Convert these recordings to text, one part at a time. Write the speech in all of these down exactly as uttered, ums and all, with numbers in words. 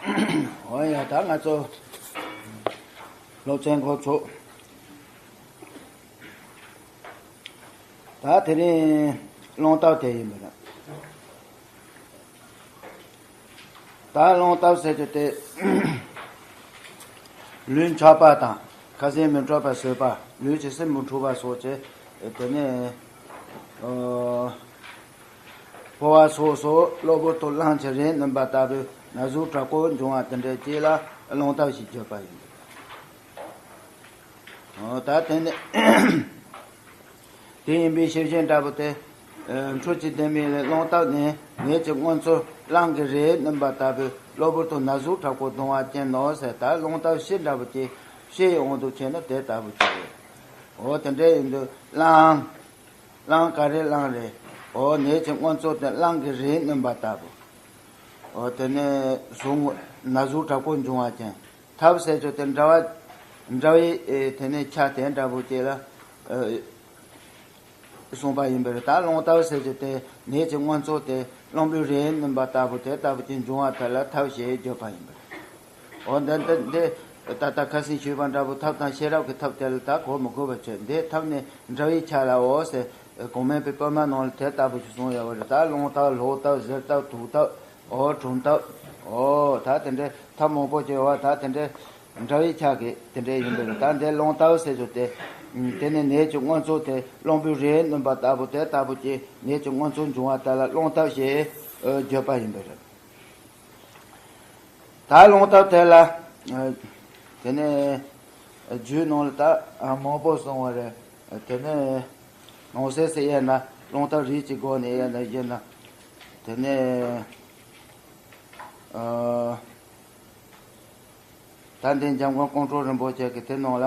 འོ་ཡ། ད་ང་ཚོ་སློབ་ཚན་འགོ་ཚུགས། ད་དེ་རིང་རླུང་རྟ་དེ་ཡིན་པ་རེད། ད་རླུང་རྟ་ཟེར་རྒྱུ་དེ། ལུས་འཕྱག་པ་དང་ཁ་ཟས་མི་འཕྲོད་པ་བཟོད་པ། ལུས་ཀྱི་སྲིན་བུ་འཁྲུ་བ་སོགས་ཀྱི་དེ་ནས་ཨོ། ཕོ་བ་སོགས་སུ་གློ་བུར་དུ་རླངས་ཀྱི་རིས་བསྣུན་པ་ལྟ་བུའི་ན་ཟུག་དྲག་པོ་འབྱུང་བ་དེ་འདྲའི་རྐྱེན་ལ་རླུང་རྟ་ཞེས་བརྗོད་པ་ཡིན། ཨོ། ད་དེ་ནས་དེ་ཡིན་པའི་ཕྱིར་གཞན་འདྲ་པོ་དེ། ཨ། འཕྲུལ་གྱི་ལྡེ་མིག་ལས་རླུང་རྟ་ནི་ནད་ཀྱི་མངོན་ཚོར་རླངས་ཀྱི་རིས་བསྣུན་པ་ལྟ་བུའི་གློ་བུར་དུ་ན་ཟུག་དྲག་པོ་གདོང་བ་ཅན་ནོ་ཟེར། ད་རླུང་རྟ་ཕྱིས་འདྲ་པོ་ཅིག་ཕྱིས་ཡོང་དུ་ཁྱེད་ནི་དེ་ལྟ་བུ་ཅིག་རེད། འོ། དེ་འདྲ་ཡིན་དུས་རླངས། རླངས་ག་རེ་རླངས་རེད། འོ། ནད་ཀྱི་མངོན་ཚོར་དེ་རླངས་ཀྱི་རིས་བསྣུན་པ་ལྟ་བུ། འོ། དེ་ནས་ཟུག་ན་ཟུག་དྲག་པོ་འབྱུང་བ་ཅན། ཐབས་ཟེར་རྒྱུ་དེ་འདྲ་བ། འདྲ་བའི་ཨེ་དེ་ནས་ཆ་དེ་འདྲ་པོ་ཅིག་ལ་ཨེ་གསུངས་པ་ཡིན་པས། ད་རླུང་རྟ་ཟེར་རྒྱུ་དེ་ནད་ཀྱི་མངོན་ཚོར་དེ་རླུང་བུའི་རིས་བསྣུན་པ་ལྟ་བུ་དེ་ལྟ་བུ་ཅིག་འབྱུང་བ་དེ་ལ་ཐབས་ཞེས་བརྗོད་པ་ཡིན་པས། འོ། འདི་འདི་འདི་ད་ལྟ་ཁ་སང་ཞུས་པ་འདྲ་པོ་ཐབས་དང་ཤེས་རབ་ཀྱི་ཐབས་དེ་ལ་ད་གོ་མི་དགོས་པ་བྱས། འདི་ཐབས་ནི་འདྲ་བའི་ཆ་ལའོ་ཟེར། གོང་མའི་པའི་པུས་མོ་ནང་ལ་དེ་ལྟ་བུ་ཞིག་གསུངས་ཡོད་པ་རེད། ད་རླུང་ཐབས། ལྷོག་ཐབས། གཟེར་ཐབས། དུག་ཐབས། འོ། གྲུམ་ཐབས། འོ། ད་དེ་འདྲའི་ཐབས་མང་པོ་ཅིག་ཡོད་པ། ད་དེ་འདྲའི་འདྲ་བའི་ཆ་གི་དེ་འདྲའི་ཡིན་པས། ད་འདི་རླུང་རྟ་ཟེར་རྒྱུ་དེ། དེ་ནི་ནད་ཀྱི་མངོན་ཚོར་དེ་རླུང་བུའི་རིས་བསྣུན་པ་ལྟ་བུ་དེ་ལྟ་བུ་ཅིག་ནད་ཀྱི་མངོན་ཚོར་འབྱུང་བ་དེ་ལ་རླུང་རྟ་ཞེས་བརྗོད་པ་ཡིན་པས། ད་རླུང་རྟ་དེ་ལ་དེ་ནས་རྒྱུད་ནང་ལ་ད་མང་པོ་གསུངས་པ་རེད། དེ་ནས་ནང་གསེས་སུ་དབྱེ་ན། རླུང་རྟ་རིས་ཀྱི་སྒོ་ནས་དབྱེ་ན། དབྱེ་ན། དེ་ནས་ཨ། ད་འདི་འཇམ་མགོན་ཀོང་སྤྲུལ་རིན་པོ་ཆེ་གིས་དེ་ནང་ལ་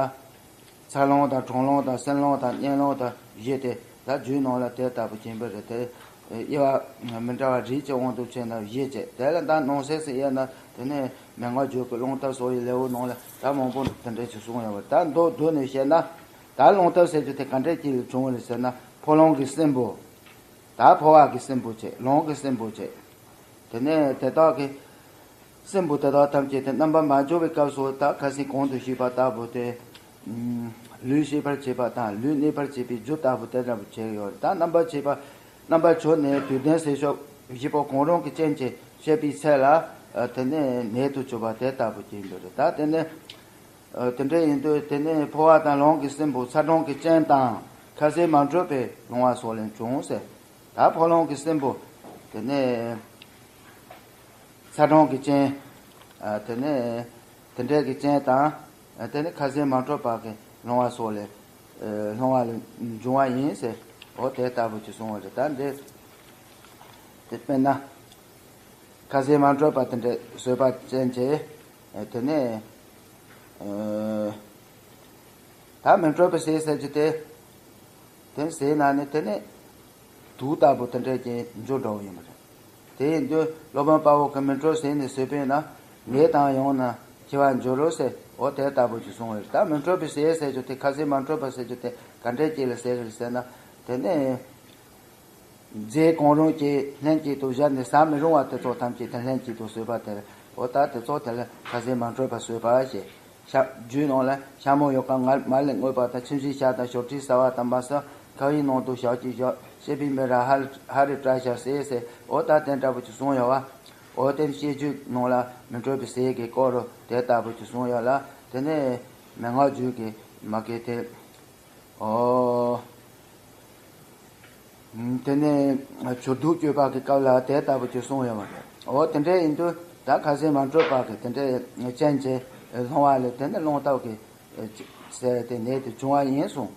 ཚ་རླུང་དང་གྲང་རླུང་དང་སྲིན་རླུང་དང་གཉན་རླུང་དང་བཞི་སྟེ། ད་རྒྱུད་ནང་ལ་དེ་ལྟ་བུ་ཅིག་ཡིན་པ་རེད། དེ་དབྱེ་བ་མི་འདྲ་བ་རིས་ཀྱི་དབང་དུ་བྱས་ན་བཞི་བྱས། དེ་ལ་ད་ནང་གསེས་སུ་དབྱེ་ན། དེ་ནས་མན་ངག་རྒྱུད་ཀྱི་རླུང་རྟ་གསོ་བའི་ལེའུ་ནང་ལ་ད་མང་པོ་དེ་འདྲ་ཞིག་གསུངས་ཡོད་པ་རེད། ད་མདོར་བསྡུས་ནས་བཤད་ན། ད་རླུང་རྟ་ཟེར་རྒྱུ་དེ་ག་འདྲའི་རྐྱེན་ལས་བྱུང་བ་རེད་ཟེར་ན། ཕོ་རླུང་གི་སྲིན་བུ། ད་ཕོ་བ་གི་སྲིན་བུ་བྱས། རླུང་གི་སྲིན་བུ་བྱས། དེ་ནས་དེ་དག་གི་སྲིན་བུ་དེ་དག་ཐམས་ཅད་དེ་རྣམ་པར་མ་གྱུར་པའི་སྐབས་སུ། ད་ཁ་སང་གོང་དུ་ཞུས་པ་ལྟ་བུ་དེ། ཨུམ། ལུས་ཤེས་པར་བྱེད་པ་དང་ལུས་གནས་པར་བྱེད་པའི་རྒྱུ་ལྟ་བུ་དེ་འདྲ་བོ་བྱས་ཡོད་རེད། ད་རྣམ་པར་བྱེད་པ། རྣམ་པར་གྱུར་ནས་དུས་ལྡན་ཟས་མཆོག་བཞི་པོ་གང་རུང་གི་རྐྱེན་གྱིས་བསྐྱེད་པའི་ཚེ་ལ། ཨ། དེ་ནས་ནད་དུ་གྱུར་པ་དེ་ལྟ་བུ་ཅིག་ཡིན་པ་རེད། ད་དེ་ནས། ཨ། དེ་འདྲ་ཡིན་དུས་དེ་ནས་ཕོ་བ་དང་རླུང་གི་སྲིན་བུ་ཚ་གྲང་གི་རྐྱེན་དང་ཁ་ཟས་མ་འཕྲོད་པའི་སློང་བ་སོགས་ལས་བྱུང་ཟེར། ད་ཕོ་རླུང་གི་སྲིན་བུ་དེ་ནས་ཚ་གྲང་གི་རྐྱེན། ཨ། དེ་ནས་དེ་འདྲའི་གི་རྐྱེན་དང་། ཨ། དེ་ནས་ཁ་ཟས་མ་འཕྲོད་པ་གི་སློང་བ་སོགས་ལས། ཨ། སློང་བ་ལས་འབྱུང་བ་ཡིན་ཟེར། འོ། དེ་ལྟ་བུ་ཅིག་གསུངས་པ་རེད། ད་འདི་དེ་དཔེར་ན། ཁ་ཟས་མ་འཕྲོད་པ་དེ་འདྲ་བཟོད་པ་ཅན་གྱི། ཨ། དེ་ནས། ཨ། ད་མི་འཕྲོད་པའི་ཟས་ཟེར་རྒྱུ་དེ། དེ་ཟས་ན་ནི་དེ་ནི་དུག་ལྟ་བུ་དེ་འདྲ་ཅིག་འགྱུར་འགྲོ་བ་ཡིན་པ་རེད། དེ་ཡིན་དུས་སློབ་དཔོན་དཔའ་བོ་གིས་མི་འཕྲོད་ཟས་ནི་བཟོད་པས་ན་ནད་དང་ཡང་ན་འཆི་བར་འགྱུར་རོ་ཟེར། འོ། དེ་ལྟ་བུ་ཅིག་གསུངས་པ་རེད། ད་མི་འཕྲོད་པའི་ཟས་ཟེར་རྒྱུ་དེ། ཁ་ཟས་མ་འཕྲོད་པ་ཟེར་རྒྱུ་དེ་ག་འདྲ་ཅིག་ལ་ཟེར་གི་རེད་ཟེར་ན། དེ་ནི། རྫས་གང་རུང་གཅིག་ལྷན་ཅིག་ཏུ་བཞག་ནས་ཟ་མི་རུང་བ་དེ་ཚོ་ཐམས་ཅད་དེ་ལྷན་ཅིག་ཏུ་ཟོས་པ་དེར། འོ། ད་དེ་ཚོ་དེ་ལ་ཁ་ཟས་མ་འཕྲོད་པ་ཟོས་པ་ཞེས། ཤ། རྒྱུད་ནང་ལ་ཤ་མོ་ཡོད་ཀ་ང་མ་ལས་རྔོས་པ་དང་། ཁྱིམ་བྱའི་ཤ་དང་ཞོ་ཁྲིའི་སྲ་བ་དང་། མ་ཟ་ཁ་བའི་ནང་དུ་ཞག་གཅིག་བཞག། བཤད་པའི་མི་ར་ཧ་ཧ་རི་བཀྲ་ཤ་ཟས་ཟེར། འོ། ད་དེ་འདྲ་པོ་ཅིག་གསུངས་ཡོད་པ། འོ། དེ་བཤད་རྒྱུད་ནང་ལ་མི་འཕྲོད་པའི་ཟས་ཀྱི་སྐོར་དེ་ལྟ་བུ་ཅིག་གསུངས་ཡོད་ལ། དེ་ནས་མན་ངག་རྒྱུད་ཀྱི་མ་གི་དེ། ཨོ། དེ་ནས་ཆུ་དུག་གཅོད་པ་གི་སྐབས་ལ་དེ་ལྟ་བུ་ཅིག་གསུངས་ཡོད་པ་རེད། ཨོ། དེ་འདྲ་ཡིན་དུས་ད་ཁ་ཟས་མ་འཕྲོད་པ་གི་དེ་འདྲའི་རྐྱེན་གྱིས་སློང་བ་ལས་དེ་ནི་རླུང་རྟ་གི་ཟེར་དེ་ནད་དེ་བྱུང་བ་ཡིན་གསུངས།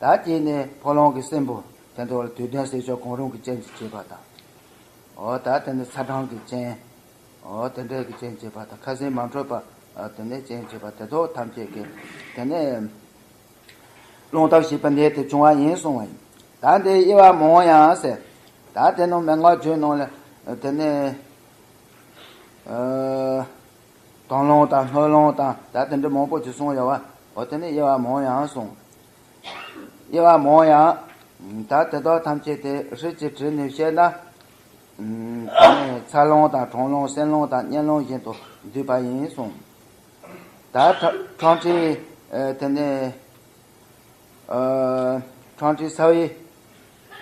ད་དེ་ནས་ཕོ་རླུང་གི་སྲིན་བུ་དེ་ཚོ་ལ་དུས་ལྡན་ཟས་མཆོག་གང་རུང་གི་རྐྱེན་གྱིས་བྱས་པ་དང་། ཨོ། ད་དེ་ནི་ཚ་གྲང་གི་རྐྱེན། ཨོ། དེ་འདྲའི་གི་རྐྱེན་བྱས་པ་དང་། ཁ་ཟས་མ་འཕྲོད་པ། ཨ། དེ་ནས་རྐྱེན་བྱས་པ་དེ་ཚོ་ཐམས་ཅད་ཀྱིས་དེ་ནས་རླུང་རྟ་ཞེས་པའི་ནད་དེ་བྱུང་བ་ཡིན་གསུངས་པ་ཡིན། ད་འདི་དབྱེ་བ་མང་ཡང་ཟེར། ད་དེ་ནང་མན་ངག་རྒྱུད་ནང་ལ་དེ་ནས། ཨ། དྭངས་རླུང་དང་སྣུམ་རླུང་དང་། ད་དེ་འདྲ་མང་པོ་ཅིག་གསུངས་ཡོད་པ། འོ། དེ་ནས་དབྱེ་བ་མང་ཡང་གསུངས། དབྱེ་བ་མང་ཡང་། ད་དེ་དག་ཐམས་ཅད་དེ་ཧྲིལ་གྱིས་དྲིལ་ནས་བཤད་ན། དེ་ནས་ཚ་རླུང་དང་དྲང་རླུང་སྲིན་རླུང་དང་གཉན་རླུང་བཞིན་དུ་འདུས་པ་ཡིན་གསུངས། ད་ཁྲག་ཁྲག་མཁྲིས་དེ་ནས་ཁྲག་མཁྲིས་ཚ་བའི་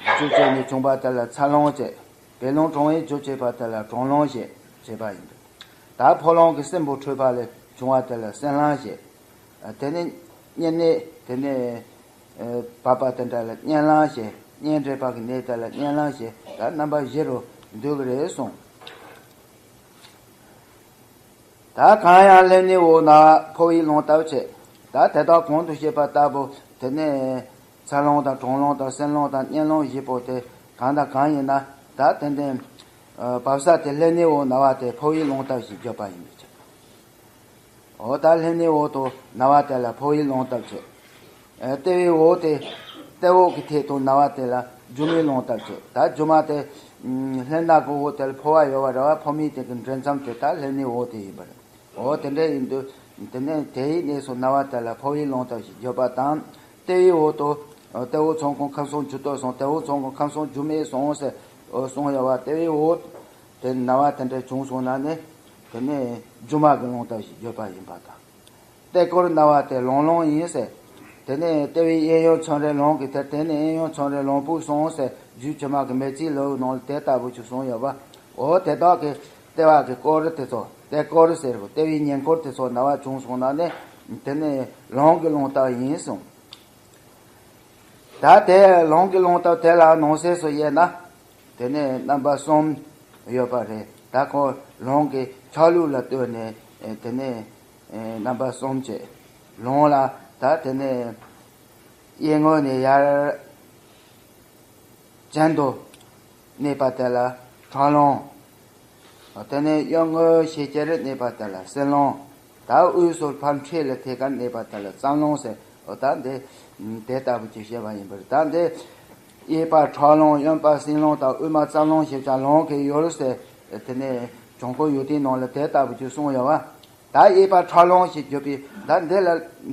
རྒྱུ་བྱས་ནས་བྱུང་བ་དེ་ལ་ཚ་རླུང་ཟེར། བད་རླུང་གྲང་བའི་རྒྱུ་བྱས་པ་དེ་ལ་དྲང་རླུང་ཞེས་བྱས་པ་ཡིན། ད་ཕོ་རླུང་གི་སྲིན་བུ་འཁྲུད་པ་ལས་བྱུང་བ་དེ་ལ་སྲིན་རླུང་ཞེས། དེ་ནས་གཉན་ནད་དེ་ནས་བབས་པ་དེ་འདྲ་ལ་གཉན་རླུང་ཞེས། གཉན་འདྲེས་པ་གི་ནད་དེ་ལ་གཉན་རླུང་ཞེས། ད་རྣམ་པ་བཞི་རུ་འདུས་ཀྱི་རེད་གསུངས། ད་གང་ཡང་ལྷན་ནེ་འོ་ན་ཕོ་བའི་རླུང་ལྟ་བུ་བྱེད། ད་དེ་དག་གོང་དུ་བཤད་པ་ལྟ་བུ་དེ་ནས་ཚ་རླུང་དང་དྲང་རླུང་དང་སྲིན་རླུང་དང་གཉན་རླུང་བཞི་པོ་དེ་གང་དང་གང་ཡིན་ན། ད་དེ་འདྲའི་བབས་ས་དེ་ལྷན་ནེ་འོ་ན་བ་དེ་ཕོ་བའི་རླུང་ལྟ་བུ་ཞིག་བརྗོད་པ་ཡིན་པའི་ཕྱིར། འོ་ད་ལྷན་ནེ་འོ་དང་ན་བ་དེ་ལ་ཕོ་བའི་རླུང་ལྟ་བུ་བྱེད། ལྟེ་བའི་འོ་དེ་ལྟེ་འོག་གི་ཐད་དུ་ན་བ་དེ་ལ་རྒྱུ་མའི་རླུང་ལྟ་བུ་བྱེད། ད་རྒྱུ་མ་དེ་ལྷན་ན་གི་འོ་དེ་ལ་ཕོ་བ་ཡོད་པ་རེད་བ། ཕོ་མོའི་དེ་གི་འདྲེས་མཚམས་དེ་ད་ལྷན་ནེ་འོ་དེ་ཡིན་པ་རེད། འོ་དེ་འདྲ་ཡིན་དུས་དེ་ནས་དེའི་གནས་སུ་ན་བ་དེ་ལ་ཕོ་བའི་རླུང་ལྟ་བུ་ཞིག་བརྗོད་པ་དང་། ལྟེ་བའི་འོ་དང་ལྟེ་འོག་ཚོགས་ཀུན་ཁམས་གསུམ་རྒྱུ་སྟོབས་གསུམ། ལྟེ་འོག་ཚོགས་ཀུན་ཁམས་གསུམ་རྒྱུ་མའི་གསུམ་ཟེར་གསུངས་ཡོད་པ། ལྟེ་བའི་འོ་དེ་ན་བ་དེ་འདྲ་བྱུང་སོང་ན་ནི་དེ་ནས་རྒྱུ་མ་གི་རླུང་ལྟ་བུ་ཞིག་བརྗོད་པ་ཡིན་པ་དང་། ལྟེ་སྐོར་ན་བ་དེ་རླུང་རླུང་ཡིན་ཟེར། དེ་ནས་ལྟེ་བའི་གཡས་གཡོན་མཚམས་རེ་རླུང་གི་དེ། དེ་ནས་གཡས་གཡོན་མཚམས་རེ་རླུང་བུ་གསུམ་ཟེར། རྒྱུད་ཕྱི་མ་གི་མེ་བཙུན་ལེའུའི་ནང་ལ་དེ་ལྟ་བུ་ཞིག་གསུངས་ཡོད་པ། འོ་དེ་དག་གི་ལྟེ་བ་གི་སྐོར་དེ་ཚོ། ལྟེ་སྐོར་ཟེར་བ་ལྟེ་བའི་ཉེ་འཁོར་དེ་ཚོ་ན་བ་བྱུང་སོང་ན་ནི་དེ་ནས་རླུང་གི་རླུང་ལྟ་བུ་ཡིན་གསུངས། ད་དེ་རླུང་གི་རླུང་ལྟ་བུ་དེ་ལ་ནང་གསེས་སུ་དབྱེ་ན། དེ་ནས་རྣམ་པ་གསུམ་ཡོད་པ་རེད། ད་ཁོ་རླུང་གི་ཆ་ལུགས་ལ་ལྟོས་ནས་དེ་ནས་རྣམ་པ་གསུམ་བྱས། རླུང་ལ་ད་དེ་ནས་གཡས་ངོས་ནས་ཡར་གྱེན་དུ་གནས་པ་དེ་ལ་ཁྲག་རླུང་། དེ་ནས་གཡོན་ངོས་ཤེད་ཀྱི་རུ་གནས་པ་དེ་ལ་སྲིན་རླུང་། ད་དབུས་སུ་ཕར་འཕྲེད་ལ་ཐད་ཀར་གནས་པ་དེ་ལ་རྩམ་རླུང་ཟེར། འོ་ད་འདི་དེ་ལྟ་བུ་ཅིག་བཤད་པ་ཡིན་པར། ད་འདི་གཡས་པ་ཁྲག་རླུང་། གཡོན་པ་སྲིན་རླུང་དང་དབུས་མ་རྩམ་རླུང་ཞེས་བྱ་རླུང་གི་ཡུལ་ཟེར། དེ་ནས་བྱང་ཁོག་ཡུལ་དེའི་ནང་ལ་དེ་ལྟ་བུ་ཅིག་གསུངས་ཡོད་པ། ད་གཡས་པ་ཁྲག་རླུང་ཞེས་བརྗོད་པའི་ད་འདི་ལ་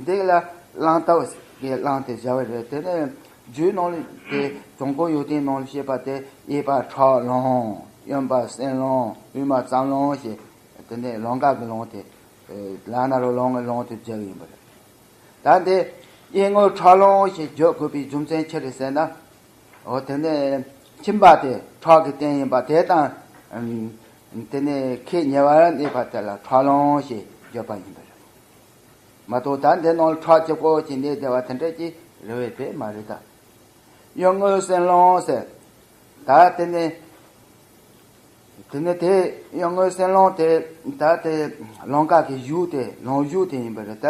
འདི་ལ་རླུང་ལྟ་བུ་གི་རླུང་དེ་སྦྱར་བ་རེད། དེ་ནས་རྒྱུད་ནང་ལ་དེ་བྱང་ཁོག་ཡུལ་དེའི་ནང་ལ་བཤད་པ་དེ་གཡས་པ་ཁྲག་རླུང་། གཡོན་པ་སྲིན་རླུང་། དབུས་མ་རྩམ་རླུང་ཞེས་དེ་ནས་རླུང་ཁ་གི་རླུང་དེ་ལག་ན་རུ་རླུང་གི་རླུང་དེ་སྦྱར་ཡིན་པ་རེད། ད་འདི་གཡས་ངོས་ཁྲག་རླུང་ཞེས་བརྗོད་དགོས་པའི་རྒྱུ་མཚན་ཅི་རེད་ཟེར་ན། འོ་དེ་ནས་ཁྱིམ་པ་དེ་ཁྲག་གི་རྟེན་ཡིན་པ་དེ་དང་། དེ་ནས་ཁེག་ཉེ་བར་གནས་པ་དེ་ལ་ཁྲག་རླུང་ཞེས་བརྗོད་པ་ཡིན་པ་རེད། མ་གཏོགས་ད་འདི་ནང་ལ་ཁྲག་གཅིག་པོ་ཅིག་གནས་བསྡད་པ་དེ་འདྲ་ཅིག་རེད་པས་མ་རེད་ད། གཡོན་ངོས་སྲིན་རླུང་ཟེར། ད་དེ་ནས་དེ་ནས་དེ་གཡོན་ངོས་སྲིན་རླུང་དེ་ད་དེ་རླུང་ཁ་གི་གཞུག་དེ་རླུང་གཞུག་དེ་ཡིན་པ་རེད། ད་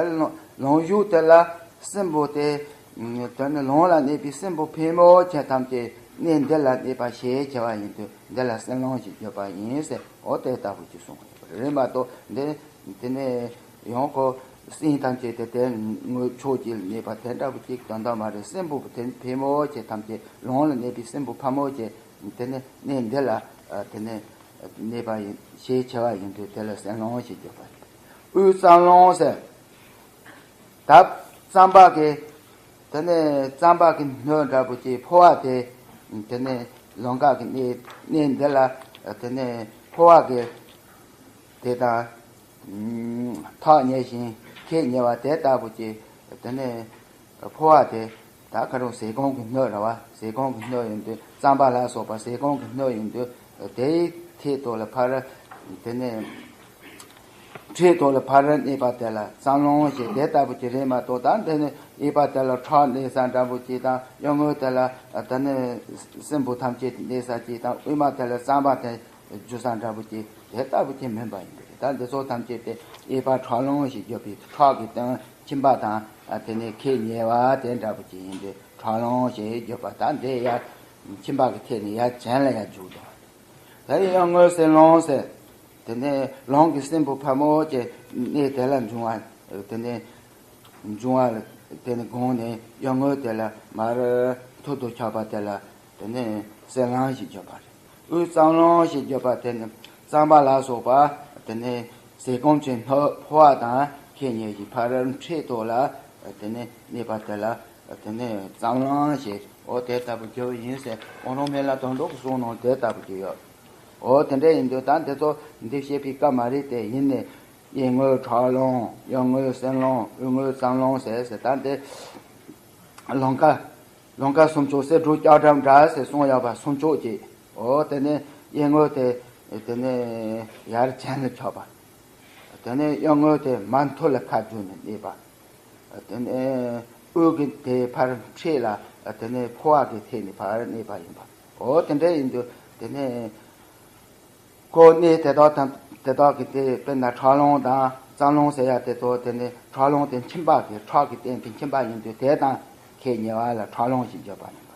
རླུང་གཞུག་དེ་ལ་སྲིན་པོ་དེ་དེ་ནི་རླུང་ལ་གནས་པའི་སྲིན་པོ་ཕལ་མོ་ཆེ་ཐམས་ཅད་གནས་འདི་ལ་གནས་པ་ཞེས་བྱ་བ་ཡིན་དུས་འདི་ལ་སྲིན་རླུང་ཞེས་བརྗོད་པ་ཡིན་ཟེར། འོ་དེ་ལྟ་བུ་ཅིག་གསུངས་པ་རེད་མ་གཏོགས་འདི་དེ་ནས་ཡང་ཁོ་སྲིན་ཐམས་ཅད་དེ་དེ་ངོས་ཕྱོགས་གཅིག་ལ་གནས་པ་དེ་འདྲ་བོ་ཅིག་དོན་དག་མ་རེད། སྲིན་པོ་དེ་ཕལ་མོ་ཆེ་ཐམས་ཅད་རླུང་ལ་གནས་པའི་སྲིན་པོ་ཕལ་མོ་ཆེ་དེ་ནི་གནས་འདི་ལ་དེ་ནི་གནས་པ་ཡིན་ཞེས་བྱ་བ་ཡིན་དུས་དེ་ལ་སྲིན་རླུང་ཞེས་བརྗོད་པ་རེད། དབུས་རྩམ་རླུང་ཟེར། ད་རྩམ་པ་གི་དེ་ནས་རྩམ་པ་གི་སྣོད་འདྲ་པོ་ཅིག་ཕོ་བ་དེ་དེ་ནས་རླུང་ཁ་གི་གནས་གནས་འདི་ལ་དེ་ནས་ཕོ་བ་གི་དེ་དང་ཐག་ཉེ་ཞིང་ཁེག་ཉེ་བ་དེ་ལྟ་བུ་ཅིག་དེ་ནས་ཕོ་བ་དེ་ད་ཁ་རུ་ཟས་སྐོམ་གྱི་སྣོད་རེད་བ། ཟས་སྐོམ་གྱི་སྣོད་ཡིན་དུས་རྩམ་པ་ལ་སོགས་པ་ཟས་སྐོམ་གྱི་སྣོད་ཡིན་དུས་དེའི་ཐད་དུ་ལ་ཕར་དེ་ནས་འཕྲེད་དུ་ལ་ཕར་གནས་པ་དེ་ལ་རྩམ་རླུང་ཞེས་དེ་ལྟ་བུ་ཅིག་རེད་མ་གཏོགས། ད་འདི་ནི་གཡས་པ་དེ་ལ་ཁྲག་གནས་ས་འདྲ་པོ་ཅིག་དང་། གཡོན་ངོས་དེ་ལ་དེ་ནི་སྲིན་པོ་ཐམས་ཅད་གནས་ས་ཅིག་དང་། དབུས་མ་དེ་ལ་རྩམ་པ་དེ་རྒྱུ་ས་འདྲ་པོ་ཅིག་དེ་ལྟ་བུ་ཅིག་མིན་པ་ཡིན་པས། ད་འདི་ཚོ་ཐམས་ཅད་དེ་གཡས་པ་ཁྲག་རླུང་ཞེས་བརྗོད་པའི་ཁྲག་གི་སྟེང་ཁྱིམ་པ་དང་། དེ་ནས་ཁེག་ཉེ་བ་དེ་འདྲ་པོ་ཅིག་ཡིན་ཏེ་ཁྲག་རླུང་ཞེས་བརྗོད་པ། ད་འདི་ཡར་ཁྱིམ་པ་གི་ཐད་ནས་ཡར་གྱེན་ལ་ཡར་འཇུག་དང་། ད་གཡོན་ངོས་སྲིན་རླུང་ཟེར། དེ་ནས་རླུང་གི་སྲིན་པོ་ཕལ་མོ་ཆེ་གནས་དེ་ལ་འབྱུང་བ། དེ་ནས་འབྱུང་བ་དེ་ནས་དགོངས་ནས་གཡོན་ངོས་དེ་ལ་མར་ཐུར་དུ་ཁྱབ་པ་དེ་ལ་དེ་ནས་སྲིན་རླུང་ཞེས་བརྗོད་པ་རེད། དབུས་རྩམ་རླུང་ཞེས་བརྗོད་པ་དེ་ནི་རྩམ་པ་ལ་སོགས་པ་དེ་ནས་ཟས་སྐོམ་གྱི་སྣོད་ཕོ་བ་དང་ཁེག་ཉེ་ཞིང་ཕར་འཕྲེད་དུ་ལ་དེ་ནས་གནས་པ་དེ་ལ་དེ་ནས་རྩམ་རླུང་ཞེས། འོ་དེ་ལྟ་བུ་བརྗོད་པ་ཡིན་ཟེར། དབང་རོང་སྨན་བླ་དོན་གྲུབ་ཀྱི་གསུང་ནང་དེ་ལྟ་བུ་བརྗོད་ཡོད། འོ་དེ་འདྲ་ཡིན་དུས་ད་འདི་ཚོ་འདི་བཤད་པའི་སྐབས་མ་རེད་དེ། ཡིན་ནས་གཡས་ངོས་ཁྲག་རླུང་། གཡོན་ངོས་སྲིན་རླུང་། དབུས་ངོས་གཙང་རླུང་ཟེར་ཟེར། ད་འདི་ལུང་ཁ་ལུང་ཁ་སུམ་ཅུ་སེ་འབྲུ་ལྕགས་སྒྲ་འདྲ་ཟེར་གསུངས་ཡོད་པ་སུམ་ཅུ་ཅིག་འོ་དེ་ནས་གཡས་ངོས་དེ་དེ་ནས་ཡར་གྱེན་ལ་ཁྱབ་པ། དེ་ནས་གཡོན་ངོས་དེ་མར་མཐོ་ལ་ཁ་བསྒྱུར་ནས་གནས་པ། དེ་ནས་དབུས་ཀྱི་དེ་ཕར་འཕྲེད་ལ། དེ་ནས་ཕོ་བ་གི་ཐད་ནས་ཕར་གནས་པ་ཡིན་པ། འོ་དེ་འདྲ་ཡིན་དུས་དེ་ནས་ཁོ་གནས་དེ་དག་དང་དེ་དག་གི་དེ་དཔེར་ན་ཁྲག་རླུང་དང་གཙང་རླུང་ཟེར་ཡ་དེ་ཚོ། དེ་ནས་ཁྲག་རླུང་དེ་མཆིན་པ་གི་ཁྲག་གི་རྟེན་དེ་མཆིན་པ་ཡིན་དུས་དེ་དང་ཁད་ཉེ་བ་ལ་ཁྲག་རླུང་ཞེས་བརྗོད་པ་ཡིན་པ།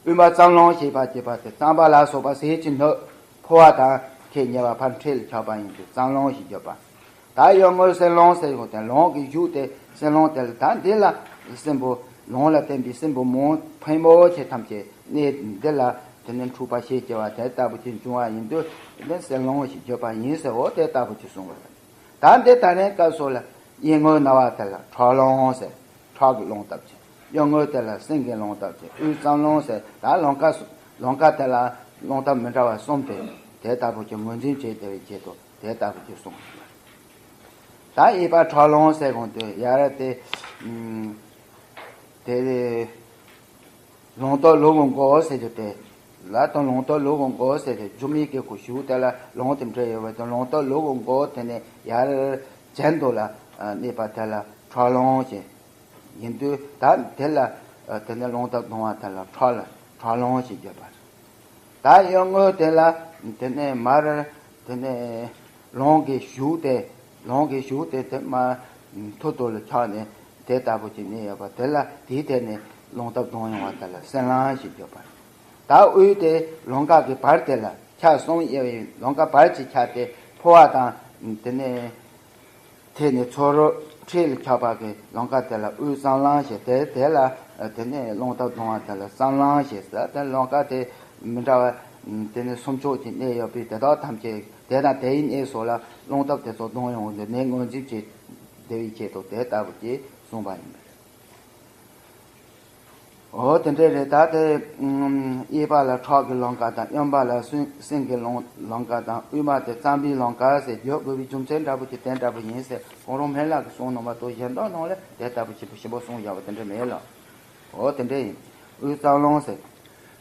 དབུས་མ་གཙང་རླུང་ཞེས་པ་ཅེས་པ་དེ་རྩམ་པ་ལ་སོགས་པ་ཟས་ཀྱི་སྣོད་ཕོ་བ་དང་ཁད་ཉེ་བ་ཕར་འཕྲེད་ལ་ཁྱབ་པ་ཡིན་དུས་གཙང་རླུང་ཞེས་བརྗོད་པ། ད་གཡོན་ངོས་སྲིན་རླུང་ཟེར་ཡོད་དེ། རླུང་གི་གཞུག་དེ་སྲིན་རླུང་དེ་ལ། ད་འདི་ལ་སྲིན་པོ་རླུང་ལ་བརྟེན་པའི་སྲིན་པོ་མང་ཕལ་མོ་ཆེ་ཐམས་ཅད་གནས་འདི་ལ་དེ་ནས་འཁྲུགས་པ་ཞེས་བྱ་བ་དེ་ལྟ་བུ་ཅིག་འབྱུང་བ་ཡིན་དུས་འདི་སྲིན་རླུང་ཞེས་བརྗོད་པ་ཡིན་ཟེར། འོ་དེ་ལྟ་བུ་ཅིག་གསུངས་པ་རེད། ད་འདི་ད་རེས་སྐབས་སུ་ལ་གཡས་ངོས་ན་བ་དེ་ལ་ཁྲག་རླུང་ཟེར། ཁྲག་གི་རླུང་ལྟ་བུ་ཅིག་གཡོན་ངོས་དེ་ལ་སྲིན་གྱི་རླུང་ལྟ་བུ་ཅིག་དབུས་གཙང་རླུང་ཟེར། ད་ལུང་ཁ་སུ་ལུང་ཁ་དེ་ལ་རླུང་ལྟ་བུ་མི་འདྲ་བ་གསུམ་དེ་དེ་ལྟ་བུ་ཅིག་ངོས་འཛིན་བྱས་བསྡད་པའི་ཆེད་དུ་དེ་ལྟ་བུ་ཅིག་གསུངས། ད་གཡས་པ་ཁྲག་རླུང་ཟེར་གོང་དུ་ཡར་དེ་ཨུམ་དེ་ལུང་རྟོགས་ལུགས་ཀྱི་མགོ་ཟེར་རྒྱུ་དེ་ལ་དང་། ལུང་རྟོགས་ལུགས་ཀྱི་མགོ་ཟེར་ཏེ་སྒྱུ་མའི་སྐད་ཁུ་བྱུག་དེ་ལ་ལུང་དེ་འདྲ་ཡོད་པ་དང་། ལུང་རྟོགས་ལུགས་ཀྱི་མགོ་དེ་ནས་ཡར་གྱེན་དུ་ལ་གནས་པ་དེ་ལ་ཁྲག་རླུང་ཞེས་ཡིན་དུས། ད་དེ་ལ་དེ་ནས་རླུང་རྟ་བརྡུང་བ་དེ་ལ་ཁྲག་ལ་ཁྲག་རླུང་ཞེས་བརྗོད་པ་རེད། ད་གཡོན་ངོས་དེ་ལ་དེ་ནས་མར་དེ་ནས་རླུང་གི་གཞུག་དེ། རླུང་གི་གཞུག་དེ་དེ་མར་མཐོ་དུ་ལ་ཆགས་ནས་དེ་ལྟ་བུ་ཅིག་གནས་ཡོད་པ་དེ་ལ། དེའི་ཐད་ནས་རླུང་རྟ་བརྡུང་ཡོང་བ་དེ་ལ་སྲིན་རླུང་ཞེས་བརྗོད་པ་རེད། ད་དབུས་དེ་ལུང་ཁ་གི་བར་དེ་ལ་ཆ་གསུམ་དབྱེ་བའི་ལུང་ཁ་བར་གྱི་ཆ་དེ་ཕོ་བ་དང་དེ་ནས་ཐད་ནས་ཚུར་འཕྲེད་ལ་ཁྱབ་པ་གི་ལུང་ཁ་དེ་ལ་དབུས་གཙང་རླུང་ཞེས། དེ་དེ་ལ་དེ་ནས་རླུང་རྟ་བརྡུང་བ་དེ་ལ་གཙང་རླུང་ཞེས་ཟེར། དེ་ལུང་ཁ་དེ་མི་འདྲ་བ་དེ་ནས་སུམ་ཅུ་ཅིག་གནས་ཡོད་པས། དེ་དག་ཐམས་ཅད་དེ་དང་དེའི་གནས་སུ་ལ་རླུང་རྟ་དེ་ཚོ་བརྡུང་ཡོང་དུས་ནད་ངོས་འཛིན་བྱེད་བདེ་བའི་ཆེད་དུ་དེ་ལྟ་བུ་ཅིག་གསུངས་པ་ཡིན་པ་རེད། འོ་དེ་འདྲ་རེད། ད་དེ་ཨུམ་གཡས་པ་ལ་ཁྲག་གི་ལུང་ཁ་དང་། གཡོན་པ་ལ་སྲིན་སྲིན་གྱི་ལུང་ལུང་ཁ་དང་། དབུས་མ་དེ་རྩམ་པའི་ལུང་ཁ་ཟེར་བརྗོད་དགོས་པའི་རྒྱུ་མཚན་འདྲ་པོ་ཅིག་དེ་འདྲ་པོ་ཡིན་ཟེར། གོང་རོང་སྨན་བླ་གིས་གསུངས་ནོ་མ་གཏོགས་གཞན་དག་ནང་ལ་དེ་ལྟ་བུ་ཞིབ་པོ་ཞིབ་པོ་གསུངས་ཡོད་པ་དེ་འདྲ་མེད་ལ། འོ་དེ་འདྲ་ཡིན། དབུས་གཙང་རླུང་ཟེར།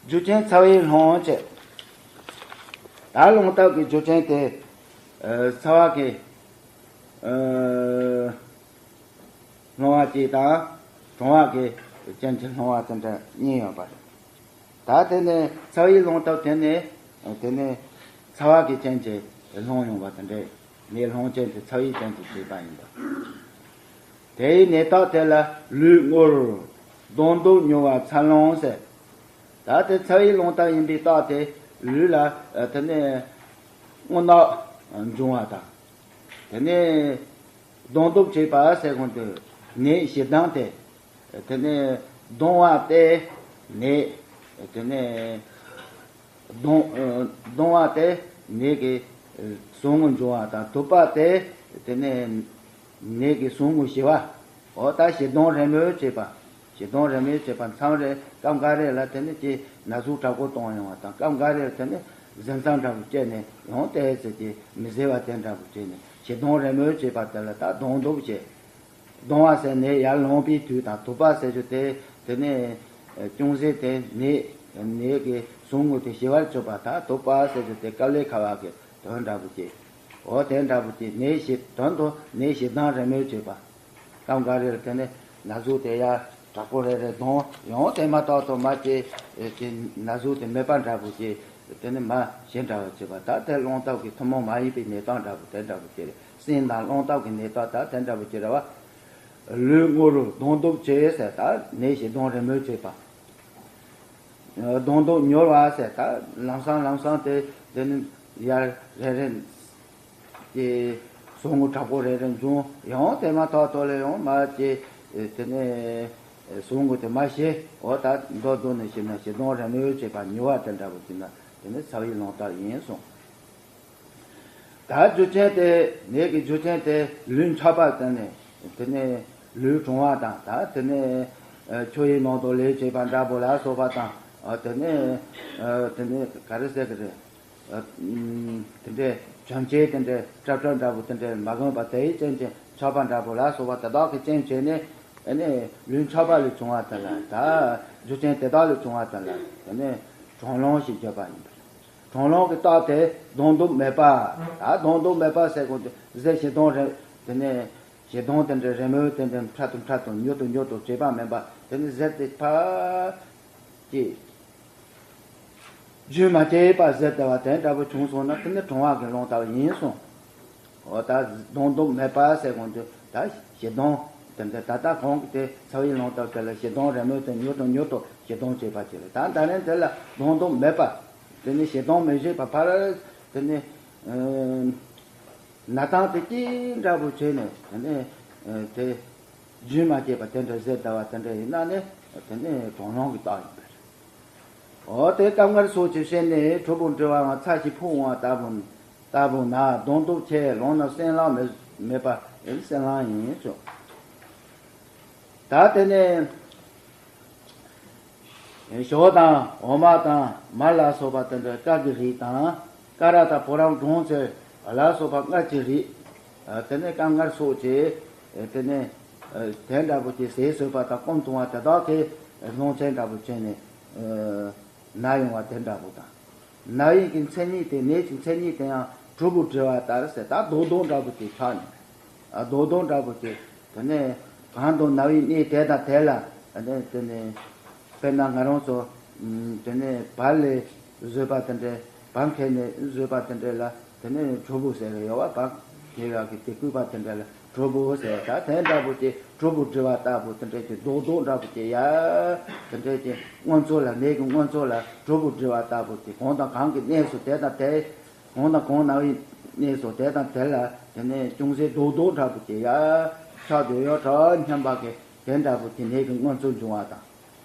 རྒྱུ་རྐྱེན་ཚ་བའི་རླུང་བཅས། ད་རླུང་རྟ་གི་རྒྱུ་རྐྱེན་དེ་ཨ་ཚ་བ་གི་ཨ་སྣང་བ་གཅིག་དང་གྲང་བ་གི་རྐྱེན་གྱིས་སྣང་བ་དེ་འདྲ་གཉིས་ཡོད་པ་རེད། ད་དེ་ནས་ཚ་བའི་རླུང་སྟོབས་དེ་ནས་དེ་ནས་ཚ་བ་གི་རྐྱེན་གྱིས་སྣང་ཡོང་བ་དེ་འདྲ། ནད་སློང་རྐྱེན་དེ་ཚ་བའི་རྐྱེན་གྱིས་བྱས་པ་ཡིན་པ། དེའི་ནད་རྟགས་དེ་ལ་ལུས་རྔུལ་རུ་གདོང་གདུགས་མྱུར་བ་ཚ་རླུང་ཟེར། ད་དེ་ཚ་བའི་རླུང་རྟགས་ཡིན་པའི་རྟགས་དེ་ལུས་ལ་དེ་ནས་རྔུལ་ནག་འབྱུང་བ་དང་། དེ་ནས་གདོང་གདུགས་བྱེད་པ་ཟེར་གོང་དུ་ནད་ཞེ་སྡང་དེ། དེ་ནས་གདོང་བ་སྟེ་ནད། དེ་ནས་གདོང་གདོང་བ་སྟེ་ནད་ཀྱི་ཟུག་རྔུ་འབྱུང་བ་དང་། དུབ་པ་སྟེ་དེ་ནས་ནད་ཀྱི་ཟུག་རྔུ་ཞི་བ། འོ་ད་ཞེ་སྡང་རེ་མོས་བྱེད་པ། ཞེ་སྡང་རེ་མོས་བྱེད་པ། མཚམས་རེ་སྐབས་འགའ་རེ་ལ་དེ་ནི་ཅིག་ན་ཟུག་དྲག་པོ་གཏོང་ཡོང་བ་དང་། སྐབས་འགའ་རེ་ལ་དེ་ནི་གཟན་གཟན་འདྲ་པོ་སྐྱེས་ནས་ཡང་ཏོག་ཙམ་ཅིག་མི་བཟོད་པ་དེ་འདྲ་པོ་བྱས་ནས་ཞེ་སྡང་རེ་མོས་བྱེད་པ་དེ་ལ་ད་གདོང་གདུགས་བྱེད། གདོང་བ་ཟེར་ནས་ཡར་ལངས་པའི་དུས་དང་། དུབ་པ་ཟེར་རྒྱུ་དེ་དེ་ནི་ཅུང་ཟད་དེ་ནད་ནད་ཀྱི་ཟུག་རྔུ་དེ་ཞི་བར་གྱུར་པ། ད་དུབ་པ་ཟེར་རྒྱུ་དེ་དཀའ་ལས་ཁག་པ་གི་དོན་འདྲ་པོ་ཅིག་འོ་དེ་འདྲ་པོ་ཅིག་ནད་ཞེ་དོན་དུ་ནད་ཞེ་སྡང་རེ་མོས་བྱེད་པ། སྐབས་འགའ་རེར་དེ་ནི་ན་ཟུག་དེ་ཡང་དྲག་པོ་རེ་རེ་གདོང་ཡང་དེ་མ་ཐག་ཏུ་མ་ཅིག་ཅིག་ན་ཟུག་དེ་མེད་པ་འདྲ་པོ་ཅིག་དེ་ནི་མ་ཞི་འདྲ་བ་བྱེད་པ། ད་དེ་རླུང་སྟོབས་ཀྱི་ཐུན་མོང་མ་ཡིན་པའི་ནད་རྟགས་འདྲ་པོ་དེ་འདྲ་པོ་ཅིག་རེད། སྲིན་དང་རླུང་སྟོབས་ཀྱི་ནད་རྟགས་ད་དེ་འདྲ་པོ་ཅིག་རེད་བ། ལུས་རྔུལ་རུ་གདོང་གདུགས་བྱེད་ཟེར། ད་ནད་ཞེ་སྡང་རེ་མོས་བྱེད་པ། གདོང་གདུགས་མྱུར་བ་ཟེར། ད་ལམ་སང་ལམ་སང་དེ་དེ་ནི་ཡར་རེ་རེ་ཀྱི་ཟུག་རྔུ་དྲག་པོ་རེ་རེ་འབྱུང་། ཡང་དེ་མ་ཐག་ཏུ་ལ་ཡང་མ་ཅིག་དེ་ནས་ཟུག་རྔུ་དེ་མ་ཞི། འོ་ད་མདོར་བསྡུས་ནས་བཤད་ན་ཞེ་སྡང་རེ་མོས་བྱེད་པ་མྱུར་བ་དེ་འདྲ་པོ་ཅིག་ན་དེ་ནི་ཚ་བའི་རླུང་རྟགས་ཡིན་གསུངས། ད་རྒྱུ་རྐྱེན་དེ་ནད་ཀྱི་རྒྱུ་རྐྱེན་དེ་ལུས་འཆག་པ་དང་ནི་དེ་ནས་ལུས་གྲང་བ་དང་། ད་དེ་ནས་ཆུ་ཡི་ནང་དུ་ལས་བྱེད་པ་འདྲ་པོ་ལ་སོགས་པ་དང་། དེ་ནས་དེ་ནས་ག་རེ་ཟེར་གི་རེད། ཨ། དེ་འདྲའི་བྱམས་སྐྱེས་དེ་འདྲའི་སྲབ་སྲབ་འདྲ་པོ་དེ་འདྲའི་མ་གོན་པ་དེའི་རྐྱེན་གྱིས་ཆགས་པ་འདྲ་པོ་ལ་སོགས་པ་དེ་དག་གི་རྐྱེན་བྱས་ནས། ཨ་ནི་ལུས་འཆགས་པ་ལས་བྱུང་བ་དེ་ལ། ད་རྒྱུ་རྐྱེན་དེ་དག་ལས་བྱུང་བ་དེ་ལ་དེ་ནས་གྲང་རླུང་ཞེས་བརྗོད་པ་ཡིན་པ་རེད། གྲང་རླུང་གི་རྟགས་དེ་གདོང་གདུབ་མེད་པ། ད་གདོང་གདུབ་མེད་པ་ཟེར་དགོས་དུས་གཟེར་ཞེ་གདོང་རེ། དེ་ནས་ཞེ་གདོང་དེ་འདྲའི་རི་མོ་དེ་འདྲའི་འཕྲལ་དུ་འཕྲལ་དུ་མྱུར་དུ་མྱུར་དུ་བྱེད་པ་མིན་པ། དེ་ནས་གཟེར་དེ་ཕར་ཅིག་རྒྱུན་མ་བཅད་པར་གཟེར་བསྡད་པ་དེ་འདྲ་པོ་བྱུང་སོང་ན། དེ་ནི་གྲང་བ་གི་རླུང་རྟགས་ཡིན་གསུངས། འོ། ད་གདོང་གདུབ་མེད་པ་ཟེར་གོང་དུ་ད་ཞེ་གདོང་དེ་འདྲ། ད་ལྟ་གོང་གི་དེ་ཚ་བའི་རླུང་རྟགས་དེ་ལ་ཞེ་གདོང་རི་མོ་དེ་མྱུར་དུ་མྱུར་དུ་ཞེ་གདོང་བྱེད་པ་ཅིག་རེད། ད་ད་རིང་དེ་ལ་གདོང་གདུབ་མེད་པ། དེ་ནི་ཞེ་གདོང་མི་བྱེད་པ། ཕར་དེ་ནི་ཨ་ན་ཐང་དེ་ཅི་འདྲ་པོ་བྱས་ནས། དེ་ནི་ཨ་དེ་རྒྱུན་མ་བཅད་པ་དེ་འདྲ་གཟེར་བསྡད་པ་དེ་འདྲ་ཡིན་ན་ནི། དེ་ནི་གྲང་རླུང་གི་རྟགས་ཡིན་པ་རེད། འོ། དེ་སྐབས་སྔར་སོགས་ཀྱི་ཕྱིར་ནི་གྲུབ་པོ་འབྲི་བའང་ཚ་ཞིང་ཕུག་འོང་བ་ལྟ་བུ་ལྟ་བུ་ན། གདོང་གདུབ་ཆེ། རླུང་ནི་སེམས་ལངས་མེད་མེད་པ་སེམས་ལངས་ཡིན་ཞུ། ད་དེ་ནས་ཞོ་དང་འོ་མ་དང་མར་ལ་སོགས་པ་དེ་འདྲ་སྐབས་ཀྱི་རིགས་དང་། ཀ་ར་དང་བུ་རམ་སྦྲང་རྩི་ལ་སོགས་པ་མངར་གྱི་རིགས། དེ་ནས་སྐབས་སྔར་སོགས་ཀྱི་དེ་ནས་དེ་འདྲ་པོ་ཀྱི་ཟས་ཟོས་པ་དང་སྐོམ་བཏུང་བ་དེ་དག་གིས་རླུང་ཆེན་འདྲ་པོ་བྱས་ནས་ན་ཡོང་བ་དེ་འདྲ་པོ་དང་། ན་བའི་གི་མཚན་ཉིད་དེ། ནད་ཀྱི་མཚན་ཉིད་དེ་ཡང་གྲུབ་པོ་འབྲི་བ་ལྟར་ཟེར། ད་རྡོག་རྡོག་འདྲ་པོ་ཅིག་ཆགས་ནས། ཨ། རྡོག་རྡོག་འདྲ་པོ་ཅིག་དེ་ནས་གང་དུ་ན་བའི་གནས་དེ་དང་དེ་ལ། དེ་ནས་དེ་ནས་དཔེར་ན་ང་རང་ཚོ་དེ་ནས་བལ་ལས་བཟོས་པ་དེ་འདྲའི། བལ་འཁེལ་ནས་བཟོས་པ་དེ་འདྲའི་ལ་དེ་ནས་གྲུབ་པོ་ཟེར་གི་ཡོད་པ། བལ་འཁེལ་ཡག་གི་དེ་བསྐུས་པ་དེ་འདྲ་ལ་གྲུབ་པོ་ཟེར། ད་དེ་འདྲ་པོ་ཅིག་གྲུབ་པོ་འབྲི་བ་ལྟ་བུ་དེ་འདྲ་ཅིག་རྡོག་རྡོག་འདྲ་པོ་ཅིག་ཡ། དེ་འདྲ་ཅིག་སྔོན་ཚོད་ལ། ནད་ཀྱི་སྔོན་ཚོད་ལ་གྲུབ་པོ་འབྲི་བ་ལྟ་བུ་ཅིག་གང་དང་གང་གི་གནས་སུ་དེ་དང་དེ། གང་དང་གང་ན་བའི་གནས་སུ་དེ་དང་དེ་ལ་དེ་ནས་ཅུང་ཟད་རྡོག་རྡོག་འདྲ་པོ་ཅིག་ཡ་ཆགས་བསྡད་ཡོད་དྲ་སྙམ་པ་གི་དེ་འདྲ་པོ་ཅིག་ནད་ཀྱི་སྔོན་ཚོད་འབྱུང་བ་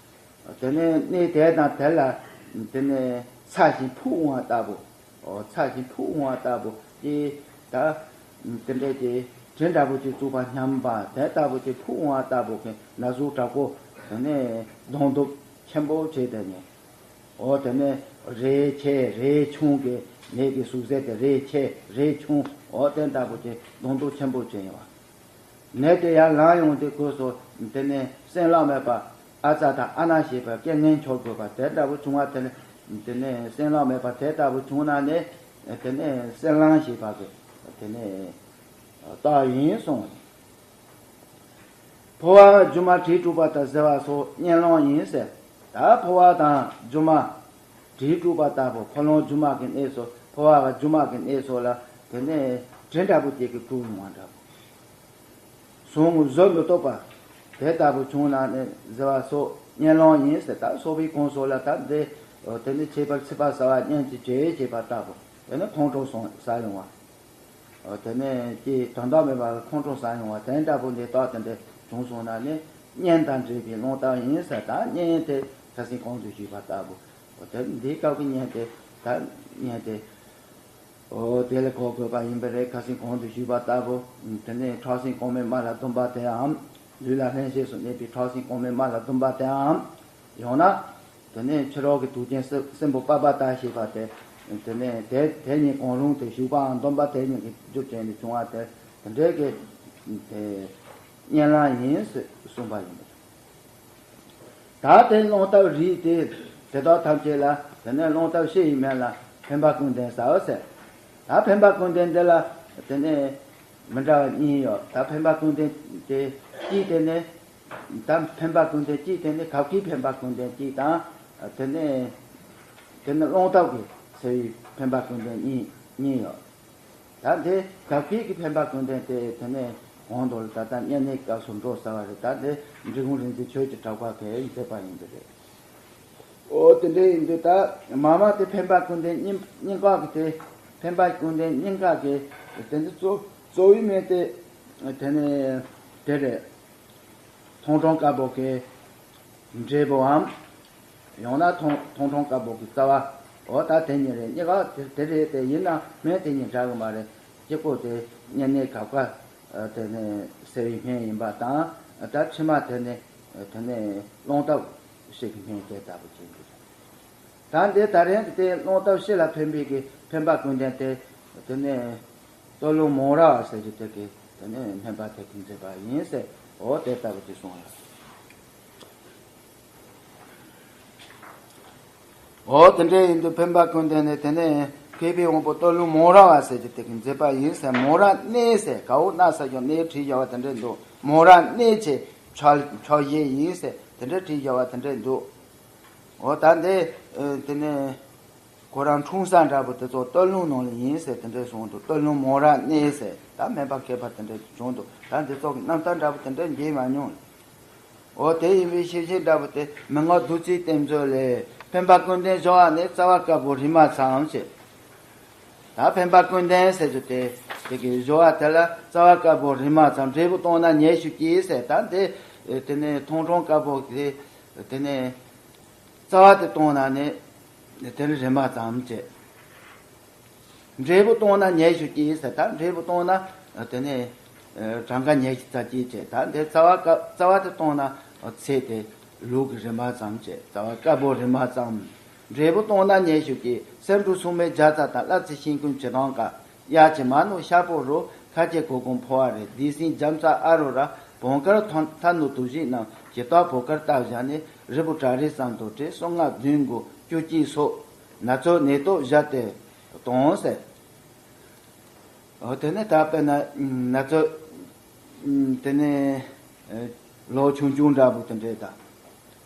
དང་། དེ་ནས་གནས་དེ་དང་དེ་ལ་དེ་ནས་ཚ་ཞིང་ཕུག་འོང་བ་ལྟ་བུ། ཨོ། ཚ་ཞིང་ཕུག་འོང་བ་ལྟ་བུ་ཅིག་ད་དེ་འདྲའི་ཅིག་དྲི་འདྲ་པོ་ཅིག་བཙུགས་པ་སྙམ་པ་དེ་ལྟ་བུ་ཅིག་ཕུག་འོང་བ་ལྟ་བུ་གི་ན་ཟུག་དྲག་པོ། དེ་ནས་གདོང་གདུབ་ཆེན་པོ་བྱས་དེ་ནས། ཨོ། དེ་ནས་རེག་ཆེ་རེག་ཆུང་གི་ནད་ཀྱི་ཟུག་གཟེར་དེ། རེག་ཆེ་རེག་ཆུང་། ཨོ། དེ་ལྟ་བུ་ཅིག་གདོང་གདུབ་ཆེན་པོ་ཅིག་ཡིན་པ། ནད་དེ་ཡར་ལངས་ཡོང་དུས་སྐབས་སུ་དེ་ནས་སེམས་ལངས་མེད་པ། ཨ་ཙ་དང་ཨ་ན་ཞེས་པ་རྐྱེན་ངན་འཆོར་དགོས་པ་དེ་ལྟ་བུ་བྱུང་བ་དེ་ནས། དེ་ནས་སེམས་ལངས་མེད་པ་དེ་ལྟ་བུ་བྱུང་ན་ནི་དེ་ནས་སེམས་ལངས་ཞེས་པ་གི་དེ་ནས་རྟགས་ཡིན་གསུངས། ཕོ་བ་རྒྱུ་མ་དྲིས་དྲུག་པ་དང་ཟེར་བ་སོགས་གཉེན་རླུང་ཡིན་ཟེར། ད་ཕོ་བ་དང་རྒྱུ་མ་དྲིས་དྲུག་པ་ལྟ་བུ། ཕོ་རླུང་རྒྱུ་མ་གི་གནས་སུ། ཕོ་བ་དང་རྒྱུ་མ་གི་གནས་སུ་ལ་དེ་ནས་དྲི་འདྲ་པོ་ཅིག་གིས་དྲུབ་ཡོང་བ་འདྲ་པོ། ཟུངས་བཟོད་མི་ཐུབ་པ་དེ་ལྟ་བུ་བྱུང་ན་ནི་ཟེར་བ་སོགས་གཉེན་རླུང་ཡིན་ཟེར། ད་སོ་པའི་གོང་སོགས་ལ་ད་འདི་དེ་ནི་ཁྱད་པར་ཚིག་པ་ཟ་བ་གཉེན་གྱི་བྱེད་ཅེས་པ་ལྟ་བུ། དེ་ནི་ཁོང་ཁྲོ་སོང་ཟ་ཡོང་བ། དེ་ནས་ཀྱི་དོན་དག་མེད་པར་ཁོང་ཁྲོ་ཟ་ཡོང་བ་དེ་འདྲ་པོ་འདི་རྟགས་དེ་འདྲ་བྱུང་སོང་ན་ནི་གཉེན་དང་འབྲེལ་བའི་རླུང་རྟགས་ཡིན་ཟེར། ད་གཉེན་དེ་ཁ་སང་གོང་དུ་ཞུས་པ་ལྟ་བུ། དེ་འདིའི་སྐབས་ཀྱི་གཉེན་དེ། ད་གཉེན་དེ། ཨོ། དེ་ལ་གོ་དགོས་པ་ཡིན་པ་རེད། ཁ་སང་གོང་དུ་ཞུས་པ་ལྟ་བུ། དེ་ནས་ཁྲག་སྲིན་རྐང་མའི་དམར་ལ་ལྡུམ་པ་དེའམ། ལུས་ལ་ལྷན་སྐྱེས་སུ་གནས་པའི་ཁྲག་སྲིན་རྐང་མའི་དམར་ལ་ལྡུམ་པ་དེའམ། ཡང་ན། དེ་ནས་ཕྱི་རོལ་གྱི་དུག་ཅན་སྲིན་སྲིན་པོ་པ་པ་ཏ་ཞེས་པ་དེ། དེ་ནས་དེ་དེ་གཉིས་གང་རུང་དེ་ཞུགས་པའམ་ལྡུམ་པ་དེ་གཉིས་ཀྱི་རྒྱུ་ཅན་དུ་བྱུང་བ་དེ། དེ་འདྲའི་གི་དེ་གཉེན་རླུང་ཡིན་ཟེར་གསུངས་པ་ཡིན་པ་རེད། ད་དེ་རླུང་རྟགས་རིགས་དེ་དེ་དག་ཐམས་ཅད་ལ་དེ་ནས་རླུང་རྟགས་སྤྱི་ཡི་མིང་ལ་འཕེན་པ་ཀུན་ལྡན་ཟེར་ཟེར། ད་འཕེན་པ་ཀུན་ལྡན་འདི་ལ་དེ་ནས་མི་འདྲ་བ་གཉིས་ཡོད། ད་འཕེན་པ་ཀུན་ལྡན་དེ་གཅིག་དེ་ནི། ད་འཕེན་པ་ཀུན་ལྡན་གཅིག་དེ་ནི་གབ་ཀྱི་འཕེན་པ་ཀུན་ལྡན་གཅིག་དང་། དེ་ནས་དེ་ནི་རླུང་རྟགས་ཀྱི་ཟེར་བའི་འཕེན་པ་ཀུན་ལྡན་གཉིས་གཉིས་ཡོད། ད་འདི་གབ་ཀྱི་གི་འཕེན་པ་ཀུན་ལྡན་དེ་དེ་ནས་གོང་དུ་ལ་ད་ལྟ་བསྙེན་གནས་སྐབས་སུ་འགྲོ་ཟེར་བ་རེད། ད་འདི་འབྲི་གུང་རིག་འཛིན་ཆོས་ཀྱི་གྲགས་པ་གིས་མཛད་པ་ཡིན་པ་རེད། ཨོ། དེ་འདྲ་ཡིན་དུས་ད་མ་མ་དེ་འཕེན་པ་ཀུན་ལྡན་སྙིང་སྙིང་ག་གི་དེ། འཕེན་པ་ཀུན་ལྡན་སྙིང་ག་གི་དེ་འདི་གཙོ་གཙོ་བོའི་མིང་དེ་དེ་ནས་དེ་རེད། མཐོང་གྲོལ་དཀར་པོ་གི་འབྲས་བུའམ། ཡང་ན་མཐོང་མཐོང་གྲོལ་དཀར་པོ་གི་རྩ་བ། འོ། ད་དེ་གཉིས་རེད། གཉིས་ཀ་དེ་དེ་རེད་དེ། ཡིན་ན་མིང་དེ་གཉིས་འདྲ་གི་མ་རེད། གཅིག་པོ་དེ་བསྙེན་གནས་གབ་ཀ་དེ་ནས་ཟེར་བའི་མིང་ཡིན་པ་དང་། ད་ཕྱི་མ་དེ་ནི་དེ་ནས་རླུང་རྟགས་སྤྱི་གི་མིང་དེ་ལྟ་བུ་ཅིག་འདུག། ད་འདི་ད་རིང་གི་དེ་རླུང་རྟགས་སྤྱི་ལ་འཕེན་པའི་གི་ འཕེན་པ་ཀུན་ལྡན་དེ་དེ་ནས་སྟོད་ལུང་མོ་ར་བ་ཟེར་གྱི་དེ་གི་དེ་ནས་སྨན་པ་དེ་གིས་མཛད་པ་ཡིན་ཟེར། འོ་དེ་ལྟ་བུ་ཅིག་གསུངས་ཡོད། འོ་དེ་འདྲ་ཡིན་དུས་འཕེན་པ་ཀུན་ལྡན་ནས་དེ་ནས་མཁས་པའི་དབང་པོ་སྟོད་ལུང་མོ་ར་བ་ཟེར་གྱི་དེ་གིས་མཛད་པ་ཡིན་ཟེར། མོ་ར་གནས་ཟེར་ག་འོག་ན་ས་ཀྱང་གནས་བྲིས་བཞག་པ་དེ་འདྲ་འདུག་མོ་ར་གནས་ཀྱི་ཕྱག་ཕྱག་བཞེས་ཡིན་ཟེར་དེ་འདྲ་བྲིས་བཞག་པ་དེ་འདྲ་འདུག་འོ་ད་འདི་དེ་ནས་ཁོ་རང་འཁྲུངས་ས་འདྲ་པོ་དེ་ཚོ་སྟོད་ལུང་ནང་ལ་ཡིན་ཟེར་དེ་འདྲ་གསུངས་འདུག་སྟོད་ལུང་མོ་ར་གནས་ཟེར། ད་སྨན་པ་མཁས་པ་དེ་འདྲ་བྱུང་འདུག་ད་འདི་ཚོ་གི་རྣམ་ཐར་འདྲ་པོ་དེ་འདྲ་མཇལ་མ་མྱོང་། འོ་དེ་ཡིན་པའི་ཤེས་བྱེད་འདྲ་པོ་དེ་མི་མངོན་བདུད་རྩིའི་གཏེར་མཛོད་ལས། འཕེན་པ་ཀུན་ལྡན་སྦྱོར་བ་ནི་རྩ་བ་དཀར་པོ་རིག་མ་ཙམ་བྱས། ད་འཕེན་པ་ཀུན་ལྡན་ཟེར་རྒྱུ་དེ་དེ་གི་སྦྱོར་བ་དེ་ལ་རྩ་བ་དཀར་པོ་རིག་མ་ཙམ། འབྲས་བུ་བཏང་ན་ཉེར་ཞུ་གཅིག་ཟེར། ད་འདི་དེ་ནས་མཐོང་གྲོལ་དཀར་པོ་དེ་དེ་ནས་རྩ་བ་དེ་བཏང་ན་ནི་དེ་ནི་རིག་མ་ཙམ་བྱས། འབྲས་བུ་བཏང་ན་ཉེར་ཞུ་གཅིག་ཟེར། ད་འབྲས་བུ་བཏང་ན་དེ་ནས་གྲངས་ཀ་ཉེར་ཞུ་རྩ་གཅིག་བྱས། ད་འདི་རྩ་བ་ཀ་རྩ་བ་དེ་བཏང་ན་ཚེ་དེ་ལུག་གི་རིག་མ་ཙམ་བྱས། རྩ་བ་དཀར་པོ་རིག་མ་ཙམ། འབྲས་བུ་བཏང་ན་ཉེར་ཞུ་གཅིག་སེ་འབྲུ་སུམ་མའི་བརྒྱ་རྩ་དང་། གླ་རྩི་ཤིང་ཀུན་བྱེ་བྲག་དཀར། གཡག་གི་མ་ནུ་ཤ་པོ་རུ། ཁ་ཆེ་གོ་གུང་ཕོ་བ་རེ། བདེ་སྲིན་རྒྱ་མཚོ་ཨ་རུ་ར། བོང་དཀར་ཐ་ཐ་ནུ་དུ་ཞིག་རྣམས། ཇི་ལྟར་བོད་དཀར་བཏབ་བཞག་ནས། རིལ་བུ་བྲག་རི་ཙམ་དུ་བྲིས། གསུང་སྔགས་བདུན་དགུ་བཅུ་གཅིག་སོགས། ན་ཚོད་ནད་སྟོབས་བཞག་སྟེ་དང་ཟེར། འོ་དེ་ནས་ད་དཔེར་ན་ན་ཚོད་དེ་ནས་ལོ་ཆུང་ཆུང་འདྲ་པོ་དེ་འདྲས་དང་།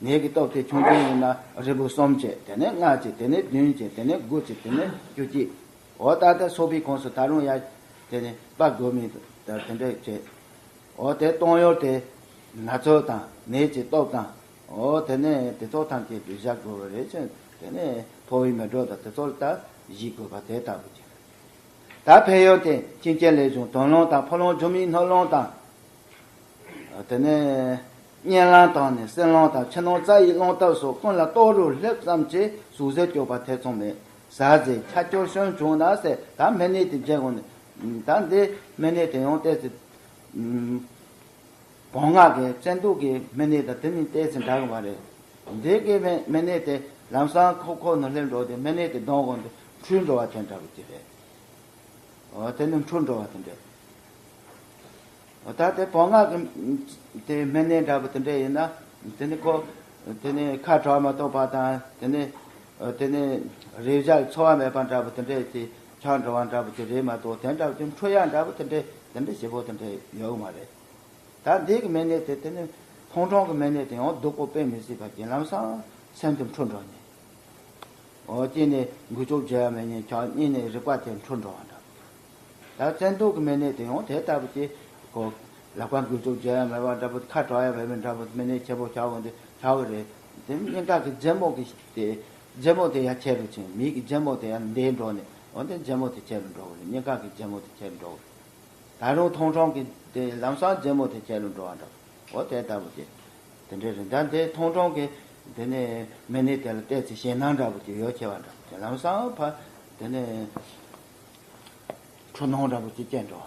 ནད་ཀྱི་སྟོབས་དེ་ཆུང་ཆུང་ཡིན་ན་རིལ་བུ་གསུམ་བྱས། དེ་ནས་ལྔ་བྱས། དེ་ནས་བདུན་བྱས། དེ་ནས་དགུ་བྱས། དེ་ནས་བཅུ་གཅིག་འོ་ད་ལྟ་སོགས་པའི་ཁོངས་སུ་ད་རུང་ཡ་དེ་ནས་དཔའ་དགོས་མིན་དེ་འདྲ་བྱས། འོ་དེ་གཏོང་ཡོང་དེ་ན་ཚོད་དང་ནད་ཀྱི་སྟོབས་དང་། འོ་དེ་ནས་དེ་ཚོ་ཐམས་ཅད་དུ་བཞག་དགོས་པ་རེད་ཅེས། དེ་ནས་ཕོ་བའི་མེ་སྒྲོ་དང་དེ་ཚོར་ད་གཞིག་དགོས་པ་དེ་ལྟ་བུ་ཅིག་ད་ཕན་ཡོན་དེ་ཕྱིན་ཆད་ལས་བྱུང་དོན་རླུང་དང་། ཕོ་རླུང་སྒྱུ་མའི་སྣོད་རླུང་དང་། དེ་ནས་གཉེན་རླུང་དང་ནི་སྲིན་རླུང་དང་། ཕྱི་ནང་རྩ་ཡི་རླུང་རྟ་སོགས། ཀུན་ལ་ལྟོ་རུ་ལྷེབ་ཙམ་གྱིས། ཟུག་གཟེར་སྐྱོབ་པ་ཐེ་ཚོམ་མེད། ཟ་ཟིག་ཁྱད་ཆོས་སྐྱོན་བྱུང་ན་ཟེར། ད་སྨན་སྣེ་དེ་མཇལ་དགོས་ནས། ད་འདི་སྨན་སྣེ་དེ་ཡང་ཏོག་ཙམ་བོང་ང་གི་བཙན་དུག་གི་སྨན་སྣེ་དང་དེ་ནི་ཏོག་ཙམ་འདྲ་གི་མ་རེད། འདི་གི་སྨན་སྨན་སྣེ་དེ་ལམ་སང་ཁོག་ཁོག་ནང་སླེབས་འགྲོ་དེ། སྨན་སྣེ་དེ་གདོང་དགོན་དུ་འཁྲུལ་འགྲོ་བ་དེ་འདྲ་བོ་ཅིག་རེད། འོ་དེ་ནི་འཁྲུལ་འགྲོ་བ་དེ་འདྲ། འོ་ད་དེ་བོང་ང་གི་དེ་སྨན་སྣེ་འདྲ་བོ་དེ་འདྲ་ཡིན་ན། དེ་ནི་ཁོ་དེ་ནི་ཁ་གྲག་མ་གཏོགས་པ་དང་། དེ་ནི་དེ་ནི་རེག་བྱ་ཚོར་བ་མེད་པ་འདྲ་བོ་དེ་འདྲ་དེ་ཆགས་འགྲོ་བ་འདྲ་བོ་དེ་རེད་མ་གཏོགས། དེ་འདྲ་བོ་དེ་འཁྲུལ་ཡག་འདྲ་བོ་དེ་འདྲ་དེ་འདྲ་ཞེ་པོ་དེ་འདྲ་ཡོད་མ་རེད། ད་འདི་གི་སྨན་སྣེ་དེ་དེ་ནི་མཐོང་གྲོལ་གི་སྨན་སྣེ་དེ་ཡང་སྡུག་པོ་དཔེ་མི་སྲིད་པ་ཅིག་ལམ་སང་སེམས་དེ་འཁྲུལ་འགྲོ་ནས། འོ་གཅིག་ནས་འགུལ་སྐྱོད་བྱེད་ཡ་མེད་ནས་ཆགས། གཉིས་ནས་རིག་པ་དེ་འཁྲུལ་འགྲོ་བ་འདྲ། ད་བཙན་དུག་གི་སྨན་སྣེ་དེ་ཡང་དེ་ལྟ་བུ་ཅིག་ཁོ་ལག་པ་འགུལ་སྐྱོད་བྱེད་ཡ་མེད་པ་འདྲ་པོ། ཁ་གྲག་ཡ་མེད་པ་འདྲ་པོ། སྨན་སྣེ་ཆེན་པོ་ཆགས་འོང་དུས་ཆགས་གི་རེད། དེ་སྙིང་ག་གི་རྒྱལ་མོ་གི་དེ་རྒྱལ་མོ་དེ་ཡར་ཆེ་རུ་ཕྱིན། མིག་གི་རྒྱལ་མོ་དེ་ཡར་འདས་འགྲོ་ནས། འོ་དེ་རྒྱལ་མོ་དེ་ཆེ་རུ་འགྲོ་གི་རེད། སྙིང་ག་གི་རྒྱལ་མོ་དེ་ཆེ་རུ་འགྲོ་གི་རེད། ད་རུང་མཐོང་གྲོལ་གྱི་དེ་ལམ་སང་རྒྱལ་མོ་དེ་ཁྱེད་ལ་འགྲོ་བ་འདྲ། འོ་དེ་ལྟ་བུ་དེ་དེ་འདྲ་རེད། ད་དེ་མཐོང་གྲོལ་གྱི་དེ་ནས་སྨན་སྣེ་དེ་ལ་བལྟས་ཚེ་ཞེད་སྣང་འདྲ་བོ་དེ་ཡོད་ཁྱེད་བ་འདྲ། དེ་ལམ་སང་ཕ་དེ་ནས་འཁྲུལ་སྣང་འདྲ་བོ་དེ་སྐྱེས་འགྲོ་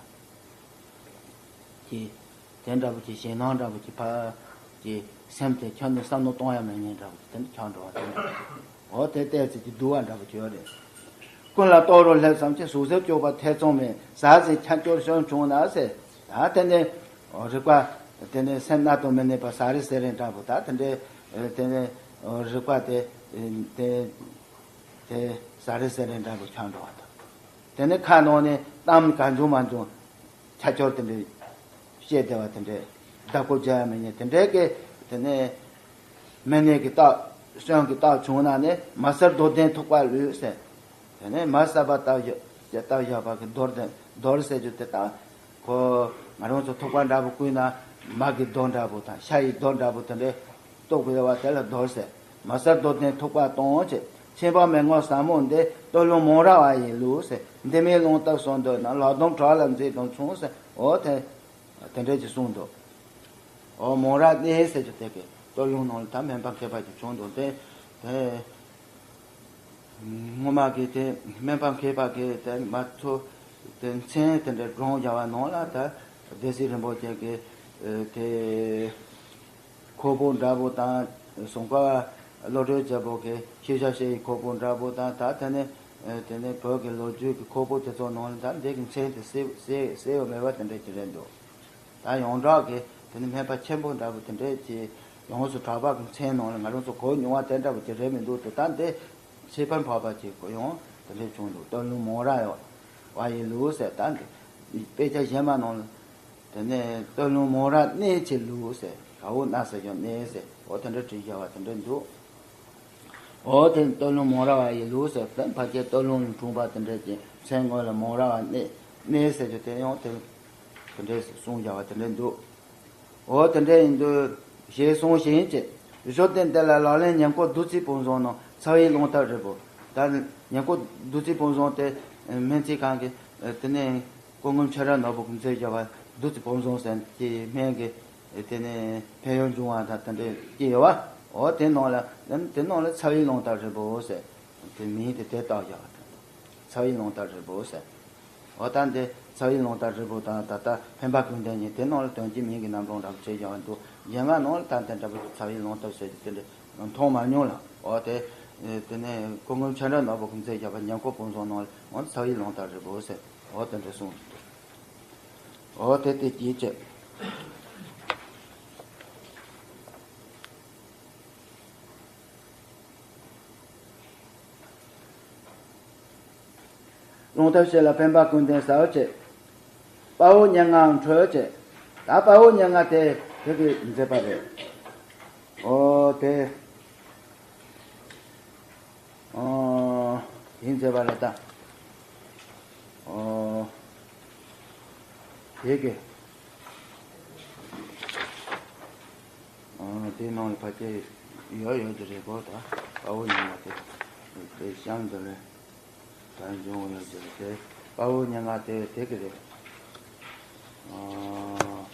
བ་དེ། དེ་འདྲ་བོ་ཅིག་ཞེད་སྣང་འདྲ་བོ་ཅིག་ཕ་ཅིག་སེམས་དེ་ཁྱོན་ནས་བསམ་བློ་གཏོང་ཡ་མེད་མཁན་འདྲ་བོ་ཅིག་དེ་འདྲ་ཆགས་འགྲོ་བ་དེ་འདྲ། འོ་དེ་ལྟས་ཚེ་ཅིག་སྡུག་པ་འདྲ་བོ་ཅིག་ཡོད་རེད། ཀུན་ལ་ལྟོ་རུ་ལྷེབ་ཙམ་གྱིས། ཟུག་གཟེར་སྐྱོབ་པ་ཐེ་ཚོམ་མེད། ཟ་ཟིག་ཁྱད་ཆོས་སྐྱོན་བྱུང་ན་ཟེར། ད་དེ་ནས་རིག་པ་དེ་ནས་སེམས་གནག་དང་མི་གནས་པ་ཟ་རེ་ཟེར་རེ་འདྲ་བོ། ད་དེ་འདྲའི་དེ་ནས་རིག་པ་དེ་དེ་དེ་ཟ་རེ་ཟེར་རེ་འདྲ་བོ་ཆགས་འགྲོ་བ་དང་། དེ་ནས་ཁ་ནང་ནས་གཏམ་གང་བྱུང་མ་བྱུང་། ཁྱད་ཆོས་དེ་འདྲའི་བཤད་བདེ་བ་དེ་འདྲའི་བདག་པོ་རྒྱག་ཡ་མེད་ཉེ་དེ་འདྲའི་གི་དེ་ནས་སྨན་སྣེ་གི་རྟགས་སོན་གི་རྟགས་བྱུང་ན་ནི་མ་གསར་རྡོ་ལྡན་ཐུག་པ་ལུས་ཟེར། དེ་ནས་མ་གསར་པ་བཏབ་བཞག་བཏབ་བཞག་པ་གི་རྡོར་ལྡན་རྡོར་ཟེར་རྒྱུ་དེ་དག་ཁོ་ང་རང་ཚོ་ཐུག་པ་འདྲ་པོ་བརྐུས་ན་མ་གི་རྡོ་འདྲ་པོ་དང་ཤ་ཡི་རྡོ་འདྲ་པོ་དེ་འདྲའི། རྟོགས་དགོས་པ་དེ་ལ་རྡོར་ཟེར། མ་གསར་རྡོ་ལྡན་ཐུག་པ་གཏོང་བྱེད། ཕྱིན་པ་མི་མངོན་ཟབ་མོ་འདི། སྟོད་ལུང་མོ་ར་བ་ཡི་ལུགས་ཟེར། འདི་མའི་རླུང་རྟ་སོགས་འདོད་ན། ལག་རྡུམ་བྲག་ལ་འཛེགས་དང་མཚུངས་ཟེར། འོ་དེ་དེ་འདྲ་ཅིག་གསུངས་འདུག་འོ་མོ་ར་གནས་ཟེར་རྒྱུ་དེ་གི་སྟོད་ལུང་ནང་ལ་ད་སྨན་པ་མཁས་པ་ཅིག་བྱུང་འདུག་དེ་དེ་སྔོན་མ་གི་དེ་སྨན་པ་མཁས་པ་གི་དེ་མ་ཚོ་དེ་མཚན་དེ་འདྲ་བགྲངས་བཞག་པ་ནང་ལ་ད་སྡེ་སྲིད་རིན་པོ་ཆེ་གི་དེ། ཁོལ་པོ་འདྲ་པོ་དང་། ཟུང་ཀ་བློ་གྲོས་རྒྱལ་པོ་གི་ཤེས་བྱ་ཞེས་ཡི་ཁོལ་པོ་འདྲ་པོ་དང་། ད་དེ་ནས་ ཨ་དེ་ནས་བོད་ཀྱི་ལོ་རྒྱུས་ཀྱི་ཁོག་པ་དེ་ཚོ་ནང་ལ་ད་འདི་གི་མཚན་དེ་གསལ་གསལ་གསལ་བ་མེད་པ་དེ་འདྲ་ཅིག་རེད་འདུག་ད་ཡོངས་གྲགས་ཀྱི་དེ་ནི་སྨན་པ་ཆེན་པོ་འདྲ་པོ་དེ་འདྲས་ཀྱིས་ཡོངས་སུ་གྲགས་པ་གི་མཚན་ནང་ལ་ང་རང་ཚོ་གོ་མྱོང་བ་དེ་འདྲ་པོ་ཅིག་རེད་མི་འདུག་དེ་ད་འདི་ཚེ་དཔལ་འཕགས་པ་ཅིག་གོ་ཡོང་དེ་འདྲས་བྱུང་འདུག་སྟོད་ལུང་མོ་ར་ཡོ་བ་ཡི་ལུགས་ཟེར། ད་འདི་དཔེ་ཆ་གཞན་མ་ནང་ལ་དེ་ནས་སྟོད་ལུང་མོ་ར་གནས་ཀྱི་ལུགས་ཟེར། ག་འོ་ན་ཟེར་ཀྱང་གནས་ཟེར། འོ་དེ་འདྲ་བྲིས་བཞག་པ་དེ་འདྲ་འདུག་འོ་དེ་སྟོད་ལུང་མོ་ར་བ་ཡི་ལུགས་ཟེར། དེ་ཕལ་ཆེར་སྟོད་ལུང་ལ་འཁྲུངས་པ་དེ་འདྲ་ཅིག་མཚན་སྔོན་ལ་མོ་ར་བ་གནས་གནས་ཟེར་རྒྱུ་དེ་ཡང་དེ་དེ་འདྲས་གསུངས་བཞག་པ་དེ་འདྲ་འདུག་འོ་དེ་འདྲ་ཡིན་དུས་ཞེས་གསུངས་ཤིང་བྱས། བཞུགས་གདན་འདི་ལ་ལག་ལེན་ཉེར་མཁོ་བདུད་རྩིའི་དཔལ་བཟང་ནང་ཚ་བའི་རླུང་རྟ་རིལ་བུ། ད་ཉེར་མཁོ་བདུད་རྩིའི་དཔལ་བཟང་དེ་སྨན་རྩིས་ཁང་གི་དེ་ནས་སྐུ་ངོ་ཆོས་རབ་ནོར་བུ་གིས་མཛད་བཞག་པ་བདུད་རྩིའི་དཔལ་བཟང་ཟེར་གྱི་སྨན་གྱི་དེ་ནས་ཕན་ཡོན་འབྱུང་བ་དང་དེ་འདྲ་སྐྱེས་ཡོད་པ། འོ་དེ་ནང་ལ་དེ་ནང་ལ་ཚ་བའི་རླུང་རྟ་རིལ་བུ་ཟེར་དེ་མིང་དེ་དེ་བཏགས་བཞག་པ་དང་། ཚ་བའི་རླུང་རྟ་རིལ་བུ་ཟེར། འོ་ད་འདི་ཚ་བའི་རླུང་རྟ་རིལ་བུ་དང་ད་ལྟ་འཕེན་པ་ཀུན་ལྡན་གཉིས་དེ་ནང་ལ་དོན་གྱི་མིང་གི་རྣམ་གྲངས་འདྲ་པོ་བྱས་བཞག་པ་འདུག་གཞན་ལ་ནང་ལ་ད་འདི་འདྲ་པོ་ཚ་བའི་རླུང་རྟ་ཟེར་གྱི་དེ་འདྲ་མཐོང་མ་མྱོང་ལ། འོ་དེ་དེ་ནས་སྐུ་ངོ་ཆོས་རབ་ནོར་བུ་གིས་མཛད་བཞག་པ་ཉེར་མཁོ་དཔལ་བཟང་ནང་ལ་འོ་ཚ་བའི་རླུང་རྟ་རིལ་བུ་ཟེར། འོ་དེ་འདྲ་གསུངས་འདུག་འོ་དེ་དེ་གྱིས་བྱས། རླུང་རྟ་བཞི་ལ་འཕེན་པ་ཀུན་ལྡན་ཟེར་བ་བྱས། དཔའ་བོ་མྱ་ངམ་ཁྲོས་བྱས། ད་དཔའ་བོ་མྱ་ངམ་དེ་དེ་གིས་མཛད་པ་རེད། འོ་དེ། ཨོ། དེ་མཛད་པ་རེད་ད། ཨོ། དེ་གི། ཨོ་དེ་ནང་ལ་ཕལ་ཆེར་ཡོད་ཡོད་ཀྱི་རེད་གོ་ད། དཔའ་བོ་མྱ་ངམ་དེ། དེ་གཤམ་དུ་ལས། ད་འབྱུང་ཡོད་ཀྱི་རེད་དེ། དཔའ་བོ་མྱ་ངམ་དེ་དེ་གི་རེད། ཨོ།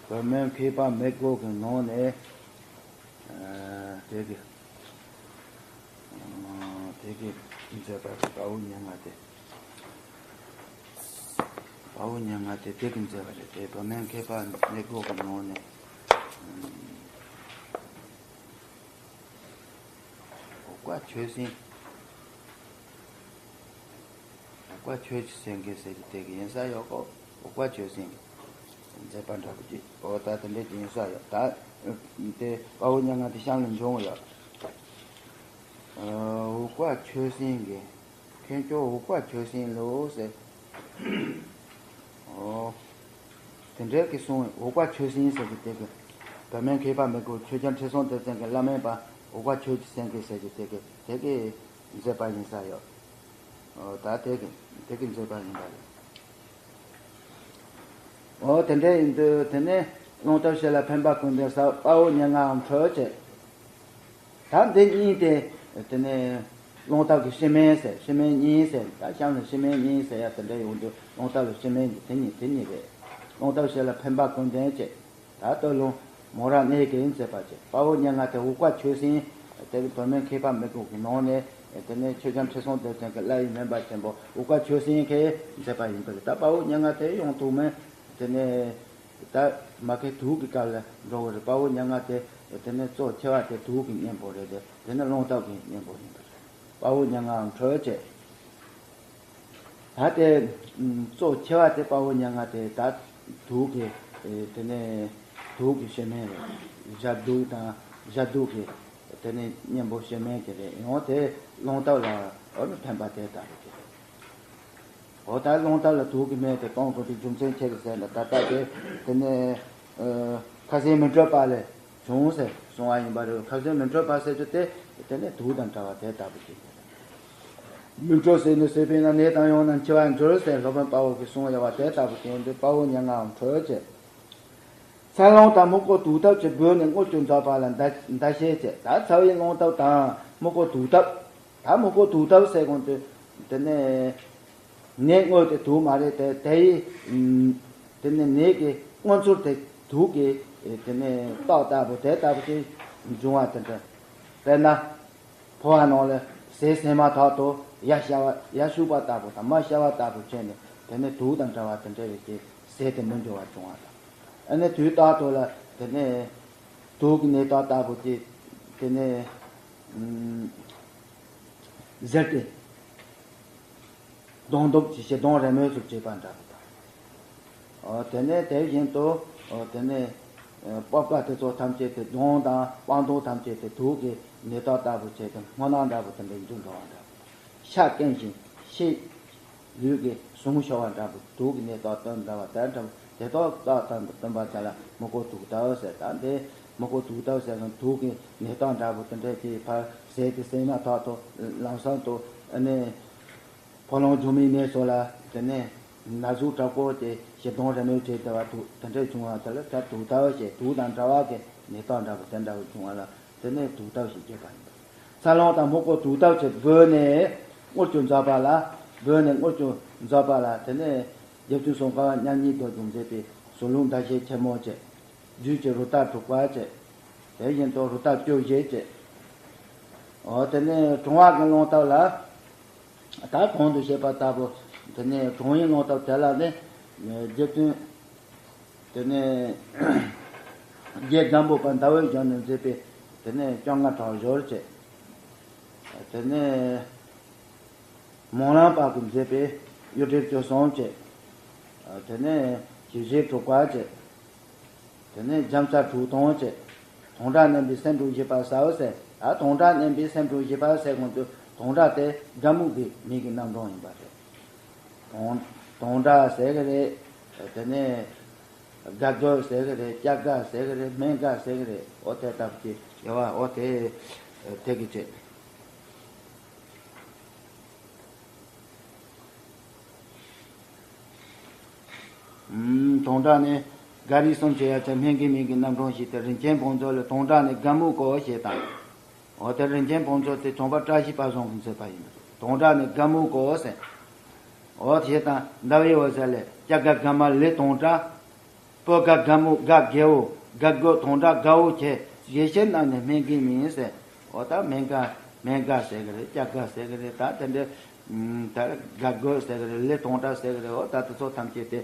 བོད་སྨན་མཁས་པ་མི་དགུ་གི་ནང་ནས། ཨ་དེ་གི། ཨ་དེ་གི་མཛད་པ་དཔའ་བོ་མྱ་ངམ་དེ། དཔའ་བོ་མྱ་ངམ་དེ་དེ་གི་མཛད་པ་རེད་དེ། བོད་སྨན་མཁས་པ་མི་དགུ་གི་ནང་ནས། ཨ་འུག་པ་ཆོས་སེང་། འུག་པ་ཆོས་ཀྱི་སེང་གེ་ཟེར་གྱི་དེ་གི་ཡིན་ས་ཡོད་གོ། འུག་པ་ཆོས་སེང་གི་མཛད་པ་འདྲ་པོ་ཅིག་འོ་ད་དེ་འདྲས་ཀྱི་ཡིན་ས་ཡོད་ད། དེ་དཔའ་བོ་མྱ་ངམ་དེ་གཤམ་ལ་འབྱུང་ཡོད། ཨ་འུག་པ་ཆོས་སེང་གི། མཁན་སྐྱོགས་འུག་པ་ཆོས་སེང་ལོ་ཟེར། འོ། དེ་འདྲས་ཀྱི་གསུང་འུག་པ་ཆོས་སེང་ཟེར་གྱི་དེ་གི། བོད་སྨན་མཁས་པ་མི་དགུ་ཆོས་རྒྱལ་ཁྲི་སྲོང་ལྡེ་བཙན་གྱི་བླ་སྨན་པ་འུག་པ་ཆོས་ཀྱི་སེང་གེ་ཟེར་གྱི་དེ་གི་དེ་གི་མཛད་པ་ཡིན་ས་ཡོད། འོ་ད་དེ་གི་དེ་གི་མཛད་པ་ཡིན་པ་རེད། འོ་དེ་འདྲས་ཡིན་དུས་དེ་ནས་རླུང་རྟ་བཞི་ལ་འཕེན་པ་ཀུན་ལྡན་ཟེར། དཔའ་བོ་མྱ་ངམ་ཁྲོས་བྱས། ད་འདི་གཉིས་དེ་དེ་ནས་རླུང་རྟ་གི་སྤྱི་སྨན་ཟེར། སྤྱི་སྨན་གཉིས་ཟེར། ད་གཤམ་ལ་སྤྱི་སྨན་གཉིས་ཟེར་ཡ་དེ་འདྲ་ཡོང་དུས་རླུང་རྟ་ལ་སྤྱི་སྨན་གྱི་དེ་གཉིས་དེ་གཉིས་རེད། རླུང་རྟ་བཞི་ལ་འཕེན་པ་ཀུན་ལྡན་བྱས། ད་སྟོད་ལུང་མོ་ར་གནས་ཀྱིས་མཛད་པ་བྱས། དཔའ་བོ་མྱ་ངམ་དེ་འུག་པ་ཆོས་སེང་། དེ་གི་བོད་སྨན་མཁས་པ་མི་དགུ་གི་ནང་ནས་དེ་ནས་ཆོས་རྒྱལ་ཁྲི་སྲོང་ལྡེ་བཙན་གྱི་བླ་ཡི་སྨན་པ་ཆེན་པོ་འུག་པ་ཆོས་སེང་གིས་མཛད་པ་ཡིན་པ་རེད། ད་དཔའ་བོ་མྱ་ངམ་དེ་ཡང་ཐུག་མིན་དེ་ནས། ད་མ་མཁའི་དུག་གི་སྐབས་ལ་འགྲོ་བ་རེད། དཔའ་བོ་མྱ་ངམ་དེ་དེ་ནས་གཙོ་ཆེ་བ་དེ་དུག་གི་གཉེན་པོ་རེད་དེ། དེ་ནས་རླུང་རྟ་གི་གཉེན་པོ་ཡིན་པ་རེད། དཔའ་བོ་མྱ་ངམ་ཁྲོས་བྱས། ད་དེ་གཙོ་ཆེ་བ་དེ་དཔའ་བོ་མྱ་ངམ་དེ་ད་དུག་གི་དེ་ནས་དུག་གི་སྤྱི་སྨན་རེད། བཞག་དུག་དང་བཞག་དུག་གི་དེ་ནས་གཉེན་པོ་སྤྱི་སྨན་དེ་རེད། ཡང་དེ་རླུང་རྟ་ལ་འོ་ན་འཕེན་པ་དེ་ལྟ་བུ་དེ་རེད། འོ་ད་རླུང་རྟ་ལ་དུག་གི་སྨན་དེ་གཏོང་དགོས་པའི་རྒྱུ་མཚན་ཆེ་གི་ཟེར་ན། ད་ལྟ་དེ་དེ་ནས་ཨ་ཁ་ཟས་མི་འཕྲོད་པ་ལས་བྱུང་ཟེར་གསུང་བ་ཡིན་པ་རེད། ཁ་ཟས་མི་འཕྲོད་པ་ཟེར་རྒྱུ་དེ་དེ་ནས་དུག་དང་འདྲ་བ་དེ་ལྟ་བུ་ཅིག་མི་འཕྲོད་ཟས་ནི་ཟོས་པས་ན་ནད་དང་ཡང་ན་འཆི་བར་འགྱུར་ཟེར་སློབ་དཔོན་དཔའ་བོ་གིས་གསུངས་ཡོད་པ་དེ་ལྟ་བུ་ཅིག་འདི་དཔའ་བོ་མྱ་ངམ་ཁྲོས་བྱས། ཚ་རླུང་དང་སྨུག་པོ་དུག་ཐབས་ཀྱི་སྦུལ་ནི་དངུལ་གྱི་མཛོད་པ་ལ་མདའ་མདའ་བྱས་བྱས། ད་ཚ་བའི་རླུང་ཐབས་དང་སྨུག་པོ་དུག་ཐབས། ད་སྨུག་པོ་དུག་ཐབས་ཟེར་གོང་དུ་དེ་ནས་ནད་དངོས་དེ་དུག་མ་རེད་དེ། དེ་ཡི་དེ་ནས་ནད་ཀྱི་མངོན་ཚུལ་དེ་དུག་གི་དེ་ནས་རྟགས་ལྟ་བུ་དེ་ལྟ་བུ་ཅིག་འབྱུང་བ་དེ་འདྲ། དཔེར་ན། ཕོ་བ་ནང་ལ་ཟས་ཟས་མ་ཐག་ཏུ་ཡར་ཤ་བ་ཡར་ཤུག་པ་ལྟ་བུ་དང་མར་ཤ་བ་ལྟ་བུ་བྱས་ནས་དེ་ནས་དུག་དང་འདྲ་བ་དེ་འདྲ་བའི་གི་ཟས་དེ་མི་འགྲོ་བ་བྱུང་བ་དང་། ཨ་ནི་དུས་རྟག་ཏུ་ལ་དེ་ནས་དུག་གི་ནད་རྟགས་ལྟ་བུ་དེ་དེ་ནས་ཨུམ་ཟེར་ཏེ་ སྡོང་འདོམས་ཀྱི་ཞེ་སྡང་རི་མོ་ཚོ་བྱེད་པ་འདྲ་པོ་དང་། ཨོ་དེ་ནས་དེ་བཞིན་དུ་ཨོ་དེ་ནས་ཨ་སྤོབས་པ་དེ་ཚོ་ཐམས་ཅད་དེ་གདོང་དང་པང་གདོང་ཐམས་ཅད་དེ་དུག་གི་ནད་རྟགས་ལྟ་བུ་བྱས་ཏེ་སྔོ་ནག་འདྲ་པོ་དེ་འདྲ་འཇུ་འགྲོ་བ་འདྲ་པོ། ཤ་སྐེམ་ཞིང་ཤེད་ལུས་ཀྱི་ཟུངས་ཤོར་བ་འདྲ་པོ། དུག་གི་ནད་རྟགས་སྟོན་འདྲ་བ་དེ་འདྲ་པོ་དེ་དག་རྟགས་དང་སྟོན་པ་དེ་ལ་མི་ཁོག་དུག་ལྟ་བུ་ཟེར། ད་འདི་མི་ཁོག་དུག་ལྟ་བུ་ཟེར་ན་དུག་གི་ནད་རྟགས་འདྲ་པོ་དེ་འདྲ་དེ་ཕར་ཟས་དེ་ཟས་མ་ཐག་ཏུ་ལམ་སང་དུ་ཨ་ནི། ཕོ་ལོང་འཇུ་མི་ནས་སོགས་ལ་དེ་ནས་ན་ཟུག་དྲག་པོ་དེ་ཞེ་སྡང་རི་མོ་བྱས་བསྡད་པ་དུག་དེ་འདྲ་བྱུང་བ་དེ་ལ་ད་དུག་ལྟ་བུ་ཞེས། དུག་དང་འདྲ་བ་གི་ནད་རྟགས་འདྲ་པོ་དེ་འདྲ་བོ་བྱུང་བ་ལ་དེ་ནས་དུག་ལྟ་བུ་ཞེས་བརྗོད་པ་ཡིན་པ། འཚར་ལོངས་དང་མི་ཁོག་དུག་ལྟ་བུ་ཞེས་བོད་ནས་དངུལ་གྱུར་མཛད་པ་ལ། བོད་ནས་དངུལ་གྱུར་མཛད་པ་ལ་དེ་ནས་རྗེ་བཙུན་སུམ་མཁའ་མཉམ་ཉིད་རྡོ་རྗེས་མཛད་པའི་ཟུར་ལུགས་ཟླ་ཤེལ་ཆེན་མོ་བཅས། རྒྱུད་ཀྱི་རུ་རྟགས་དྲུག་པ་བཅས། དེ་བཞིན་དུ་རུ་རྟགས་བཅོ་བརྒྱད་བཅས། འོ་དེ་ནས་གྲོང་བ་གི་ལུང་རྟགས་ལ། ད་གོང་དུ་བཤད་པ་ལྟ་བུ། དེ་ནས་གྲོང་བའི་ལུང་རྟགས་དེ་ལ་ནི། རྗེ་བཙུན། དེ་ནས་རྗེ་སྒམ་པོ་པ་ཟླ་འོད་ཞལ་ནས་མཛད་པའི། དེ་ནས་བཅོ་ལྔ་དྲག་སྦྱོར་བཅས། དེ་ནས་སྨོན་ལམ་པ་གིས་མཛད་པའི་གཡུ་སྒྲིབ་བཅུ་གསུམ་བཅས། དེ་ནས་ཞི་བྱེད་དྲུག་པ་བཅས། དེ་ནས་རྒྱ་མཚོ་དྲུག་སྟོང་བཅས། དོང་གྲགས་མནན་པའི་སེམས་དྲུག་བཞི་པ་ཟེར་བ་ཟེར། ད་དོང་གྲགས་མནན་པའི་སེམས་དྲུག་བཞི་པ་ཟེར་གོང་དུ་དོང་གྲགས་དེ་དགའ་མོ་གི་མིང་གི་རྣམ་གྲངས་ཡིན་པ་རེད། དོང་དོང་གྲགས་ཟེར་གི་རེད། དེ་ནས་དགའ་དགོད་ཟེར་གི་རེད། སྐྱ་དགའ་ཟེར་གི་རེད། སྨན་དགའ་ཟེར་གི་རེད། འོ་དེ་ལྟ་བུ་ཅིག་ཡོད་པ། འོ་དེ་དེ་གི་བྱེད། ཨུམ། དོང་གྲགས་ནི་དགའ་རིགས་གསུམ་ཞེས་ཡ་ཆ་སྨན་གྱི་མིང་གི་རྣམ་གྲངས་ཤིག་སྟེ། རིན་ཆེན་བང་མཛོད་ལས་དོང་གྲགས་ནི་དགའ་མོ་གོ་ཞེས་དང་། འོ་དེ་རིན་ཆེན་བང་མཛོད་དེ་བྱམས་པ་བཀྲ་ཤིས་པ་ཟུང་གིས་མཛད་པ་ཡིན། དོང་གྲགས་ནི་དགའ་མོ་གོ་ཟེར། འོ་དེ་དང་ཟླ་བའི་འོད་ཟེར་ལས། སྐྱ་དགའ་དགའ་མ་ལས་དོང་གྲགས། སྤོས་དགའ་དགའ་མོ་དགའ་རྒྱལ་པོ། དགའ་དགོད་དོང་གྲགས་དགའ་བོ་ཁྱེད། དགེ་བཤེས་རྣམས་ནི་སྨན་གྱི་མིང་ཟེར། འོ་ད་སྨན་དགའ་སྨན་དགའ་ཟེར་གི་རེད། སྐྱ་དགའ་ཟེར་གི་རེད། ད་དེ་འདྲ། ད་དགའ་དགོད་ཟེར་གི་རེད། ལས་དོང་གྲགས་ཟེར་གི་རེད། འོ་ད་དེ་ཚོ་ཐམས་ཅད་དེ།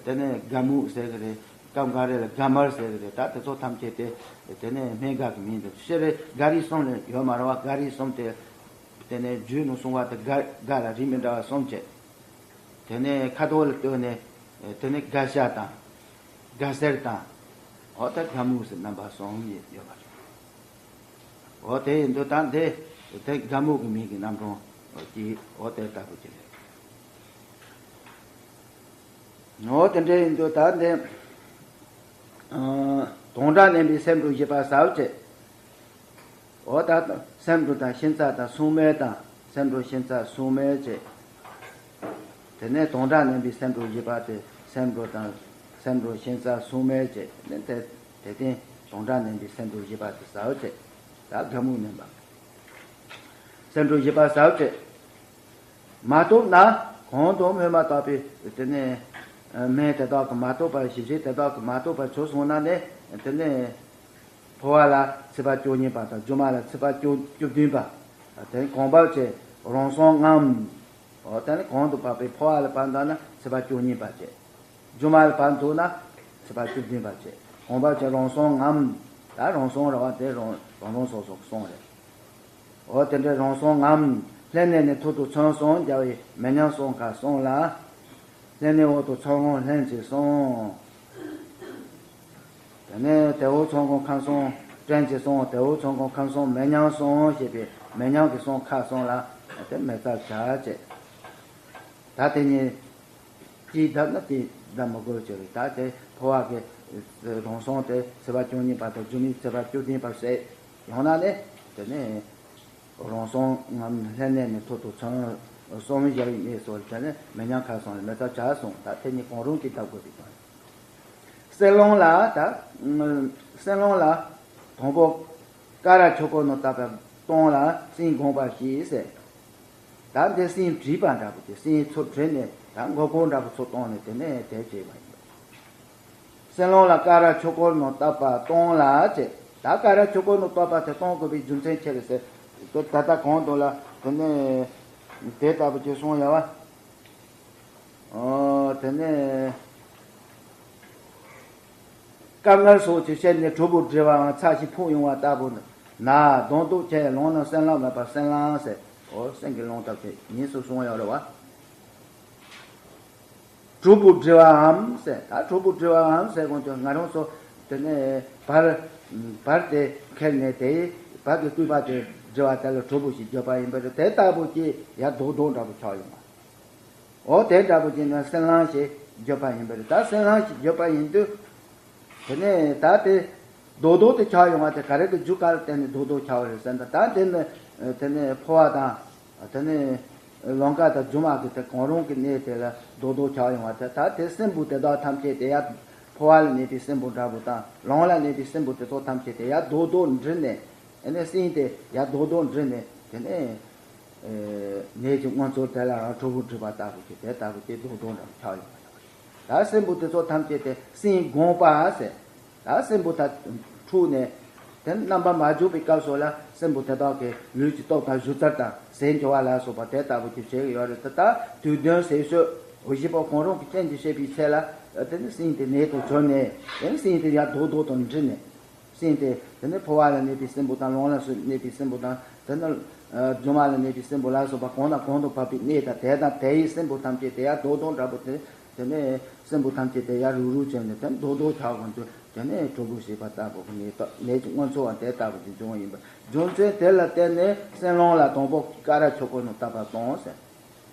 དེ་ནས་དགའ་མོ་ཟེར་གི་རེད། སྐབས་འགའ་རེ་ལ་དགའ་མར་ཟེར་གི་རེད། ད་དེ་ཚོ་ཐམས་ཅད་དེ། དེ་ནས་སྨན་དགའ་གི་མིང་དེ་ཤེས་རེད། དགའ་རིགས་གསུམ་ལས་ཡོད་མ་རེད་པ། དགའ་རིགས་གསུམ་དེ། དེ་ནས་རྒྱུད་ནས་གསུངས་པ་དེ་དགའ་དགའ་ལ་རིགས་མི་འདྲ་བ་གསུམ་བྱས། དེ་ནས་ཁ་དོག་ལ་ལྟོས་ནས། དེ་ནས་དགའ་ཤ་དང་། དགའ་སེར་དང་། འོ་ད་དགའ་མོ་ཟེར་རྣམ་པ་གསུམ་ཡོད་པ་རེད། འོ་དེ་ཡིན་དུས་ད་འདི་དེ་དགའ་མོ་གི་མིང་གི་རྣམ་གྲངས་ཀྱི་འོ་དེ་ལྟ་བུ་ཅིག་རེད། འོ་དེ་འདྲ་ཡིན་དུས་ད་འདི་ཨ་དོང་གྲགས་མནན་པའི་སེམས་དྲུག་བཞི་པ་ཟེར་བ་བྱས། འོ་ད་སེམས་དྲུག་དང་ཤིང་རྩ་དང་སྲུང་མའི་དང་། སེམས་དྲུག་ཤིང་རྩ་སྲུང་མའི་བྱས། དེ་ནས་དོང་གྲགས་མནན་པའི་སེམས་དྲུག་བཞི་པ་དེ་སེམས་དྲུག་དང་། སེམས་དྲུག་ཤིང་རྩ་སྲུང་མའི་བྱས། དེ་ནས་དེ་དེ་སྟེང་དོང་གྲགས་མནན་པའི་སེམས་དྲུག་བཞི་པ་དེ་ཟེར་བ་བྱས། ད་དགའ་མོ་མནན་པ། སེམས་དྲུག་བཞི་པ་ཟེར་བ་བྱས། མ་ཐུབ་ན་གོང་དུ་སྨོས་མ་བཏགས་པའི་དེ་ནས་སྨན་དེ་དག་གིས་མ་ཐུབ་པ། ཞི་བྱེད་དེ་དག་གིས་མ་ཐུབ་པ་བྱུང་སོང་ན་ནི། དེ་ནས་འཕོ་བ་ལ་ཚེས་པ་བཅུ་གཉིས་པ་དང་། སྒྱུ་མ་ལ་ཚེས་པ་བཅུ་བཅུ་བདུན་པ། དེ་ནས་གོང་འཕེལ་གྱི་རང་སྲུང་ལྔའམ། འོ་དེ་ནས་གོང་དུ་བབས་པའི་འཕོ་བ་ལ་བབས་འདུག་ན་ཚེས་པ་བཅུ་གཉིས་པ་བྱས། སྒྱུ་མ་ལ་བབས་འདུག་ན་ཚེས་པ་བཅུ་བདུན་པ་བྱས། གོང་འཕེལ་གྱི་རང་སྲུང་ལྔའམ། ད་རང་སྲུང་ར་བ་དེ་རང་རང་རང་སོ་སོ་གསུང་རེད། འོ་དེ་འདྲའི་རང་སྲུང་ལྔའམ། ལྷན་གནས་ནས་ཐོག་ཏུ་ཚོན་གསུམ་སྦྱར་བའི་མེ་མཉམ་གསུམ་ཁ་གསུམ་ལ། ལྷན་གནས་འོག་ཏུ་ཚོན་སྔོན་ལྷན་ཅིག་གསུམ། དེ་ནས་དེ་འོག་ཚོན་སྔོན་ཁམས་གསུམ་སྤྲིན་གྱིས་གསུམ། དེ་འོག་ཚོན་སྔོན་ཁམས་གསུམ་མེ་མཉམ་གསུམ་ཞེས་པའི་མེ་མཉམ་གྱི་གསུམ་ཁ་གསུམ་ལ་དེ་མེ་བཙའ་བྱ་བྱེད། ད་དེ་ཉིད་ཅིག་བརྡབ་ན་དེ་བརྡབ་མི་དགོས་ཀྱི་རེད། ད་དེ་འཕོ་བ་གི་རང་སྲུང་དེ་ཚེས་པ་བཅུ་གཉིས་པ་དང་སྒྱུ་མའི་ཚེས་པ་བཅུ་བདུན་པ་བྱས་ཡོང་ན་ནི། དེ་ནས་རང་སྲུང་ལྔའམ། ལྷན་གནས་ནས་ཐོག་ཏུ་ཚོན་གསུམ་སྦྱར་བའི་གནས་སུ་དེ་ནས་མེ་མཉམ་ཁ་གསུམ་ལ་མེ་བཙའ་བྱ་གསུངས། ད་དེ་ཉིད་གང་རུང་གིས་བརྡབ་དགོས་པའི་དོན། སྲིན་ལོང་ལ་ད་སྲིན་ལོང་ལ་དང་པོ་ཀ་ར་ཆོས་འཁོར་ནང་བཏབ་པ་སྟོང་ལ་སྲིན་དགོངས་པ་བཞི་ཟེར། ད་འདི་སྲིན་བྲིས་པ་འདྲ་པོ་དེ། སྲིན་ཚུར་བྲིས་ནས་ད་མགོ་སྐོར་འདྲ་པོ་ཚུར་བཏང་ནས་དེ་ནས་དེ་བྱས་པ་ཡིན། སྲིན་ལོང་ལ་ཀ་ར་ཆོས་འཁོར་ནང་བཏབ་པ་སྟོང་ལ་བྱས། ད་ཀ་ར་ཆོས་འཁོར་ནང་བཏབ་པ་དེ་གཏོང་དགོས་པའི་རྒྱུ་མཚན་ཅི་རེད་ཟེར། ད་ལྟ་གོང་དུ་ལ་དེ་ནས་དེ་ལྟ་བུ་ཅིག་གསུངས་ཡོད་པ། ཨོ། དེ་ནས་དཀར་མངར་སོགས་ཀྱི་ཕྱིར་ནི་གྲོག་པོ་བསྒྲིལ་བའང་ཚ་ཞིང་ཕུག་ཡོང་བ་ལྟ་བུ་ན། གདོང་གཏུག་ཁྱེད་ལོང་ན་སྲིན་ལམ་མེད་པར་སྲིན་ལམ་ཟེར། ཨོ། སྲིན་གྱི་ལོང་ལྟ་བུ་དེ་ཉིས་སུ་གསུངས་ཡོད་རེད་པ། གྲོགས་པོ་བསྒྲིལ་བའམ་ཟེར། ད་གྲོགས་པོ་བསྒྲིལ་བའམ་ཟེར་གོང་དུ་ང་རང་ཚོ་དེ་ནས་བར་བར་དེ་ཁྱེར་ནས་དེ་བར་གྱི་སྐུད་པ་དེ་བསྒྲིལ་བ་དེ་ལ་གྲོགས་པོ་ཞེས་བརྗོད་པ་ཡིན་པ་རེད། དེ་ལྟ་བུ་ཅིག་ཡར་རྡོག་རྡོག་འདྲ་པོ་ཆགས་ཡོང་བ། འོ་དེ་འདྲ་པོ་ཅིག་ནི་སེམས་ལམ་ཞེས་བརྗོད་པ་ཡིན་པ་རེད། ད་སེམས་ལམ་ཞེས་བརྗོད་པ་ཡིན་དུས། དེ་ནས་ད་དེ་རྡོག་རྡོག་དེ་ཆགས་ཡོང་བ་དེ་ག་རེ་གི་རྒྱུ་ག་ལ་བརྟེན་ནས་རྡོག་རྡོག་ཆགས་པ་རེད་ཟེར་ན། ད་དེ་ནི་དེ་ནས་འཕོ་བ་དང་། དེ་ནས་ལོང་བ་དང་སྒྱུ་མ་གི་དེ་གང་རུང་གི་གནས་དེ་ལ་རྡོག་རྡོག་ཆགས་ཡོང་བ་དེ། ད་དེ་སྲིན་བུ་དེ་དག་ཐམས་ཅད་དེ་ཡར། འཕོ་བ་ལ་གནས་པའི་སྲིན་བུ་འདྲ་པོ་དང་ལོང་ལ་གནས་པའི་སྲིན་བུ་དེ་ཚོ་ཐམས་ཅད་དེ་ཡར་རྡོག་རྡོག་འདྲིལ་ནས། ཨ་ནི་སྲིན་དེ་ཡར་རྡོག་རྡོག་འདྲིལ་ནས་དེ་ནས། ཨེ། ནད་ཀྱི་མངོན་ཚོར་དེ་ལའང་གྲོགས་པོ་བསྒྲིལ་བ་ལྟ་བུ་ཞིག་དེ་ལྟ་བུ་དེ་རྡོག་རྡོག་འདྲ་པོ་ཆགས་ཡོང་བ་དང་། ད་སྲིན་བུ་དེ་ཚོ་ཐམས་ཅད་དེ་སྲིན་དགོངས་པ་ཟེར། ད་སྲིན་བུ་དག་འཁྲུགས་ནས། དེ་རྣམ་པ་མ་འཇུག་པའི་སྐབས་སུ་ལ་སྲིན་བུ་དེ་དག་གི་ལུས་ཀྱི་སྟོབས་དང་སྦྱོར་ཚུལ་དང་ཟས་འགྱུར་བ་ལ་སོགས་པ་དེ་ལྟ་བུ་ཅིག་བྱེད་ཀྱི་ཡོད་རེད། ད་ལྟ་དུས་གདོན་ཟས་གཤོག་འོ་བཞི་པོ་གང་རུང་གི་རྐྱེན་གྱིས་བྱས་པའི་ཚེ་ལ། དེ་ནི་སྲིན་དེ་ནད་དུ་གྱུར་ནས། དེ་ནི་སྲིན་དེ་ཡར་རྡོག་རྡོག་དང་འདྲིལ་ནས། སྲིན་དེ་དེ་ནི་འཕོ་བ་ལ་གནས་པའི་སྲིན་བུ་དང་ལོང་ལ་གནས་པའི་སྲིན་བུ་དང་། དེ་ནི་སྒྱུ་མ་ལ་གནས་པའི་སྲིན་བུ་ལ་སོགས་པ་གང་དང་གང་དུ་བབས་པའི་གནས་དང་དེ་དང་དེ་ཡི་སྲིན་བུ་ཐམས་ཅད་དེ་ཡར་རྡོག་རྡོག་འདྲ་པོ་དེ། དེ་ནས་སྲིན་བུ་ཐམས་ཅད་དེ་ཡར་རུག་རུག་བྱས་ནས་དེ་རྡོག་རྡོག་ཆགས་གོང་དུ། དེ་ནས་གྲོགས་པོ་ཞེས་པ་ལྟ་བུ་གི་ནད་ནད་ཀྱི་མངོན་ཚོར་བ་དེ་ལྟ་བུ་དེ་འབྱུང་བ་ཡིན་པ། རྒྱུ་མཚན་དེ་ལ་བརྟེན་ནས་སྲིན་ལོང་ལ་དང་པོ་ཀ་ར་ཆོས་སྐུ་ནས་བཏབ་པ་བཏང་ཟེར།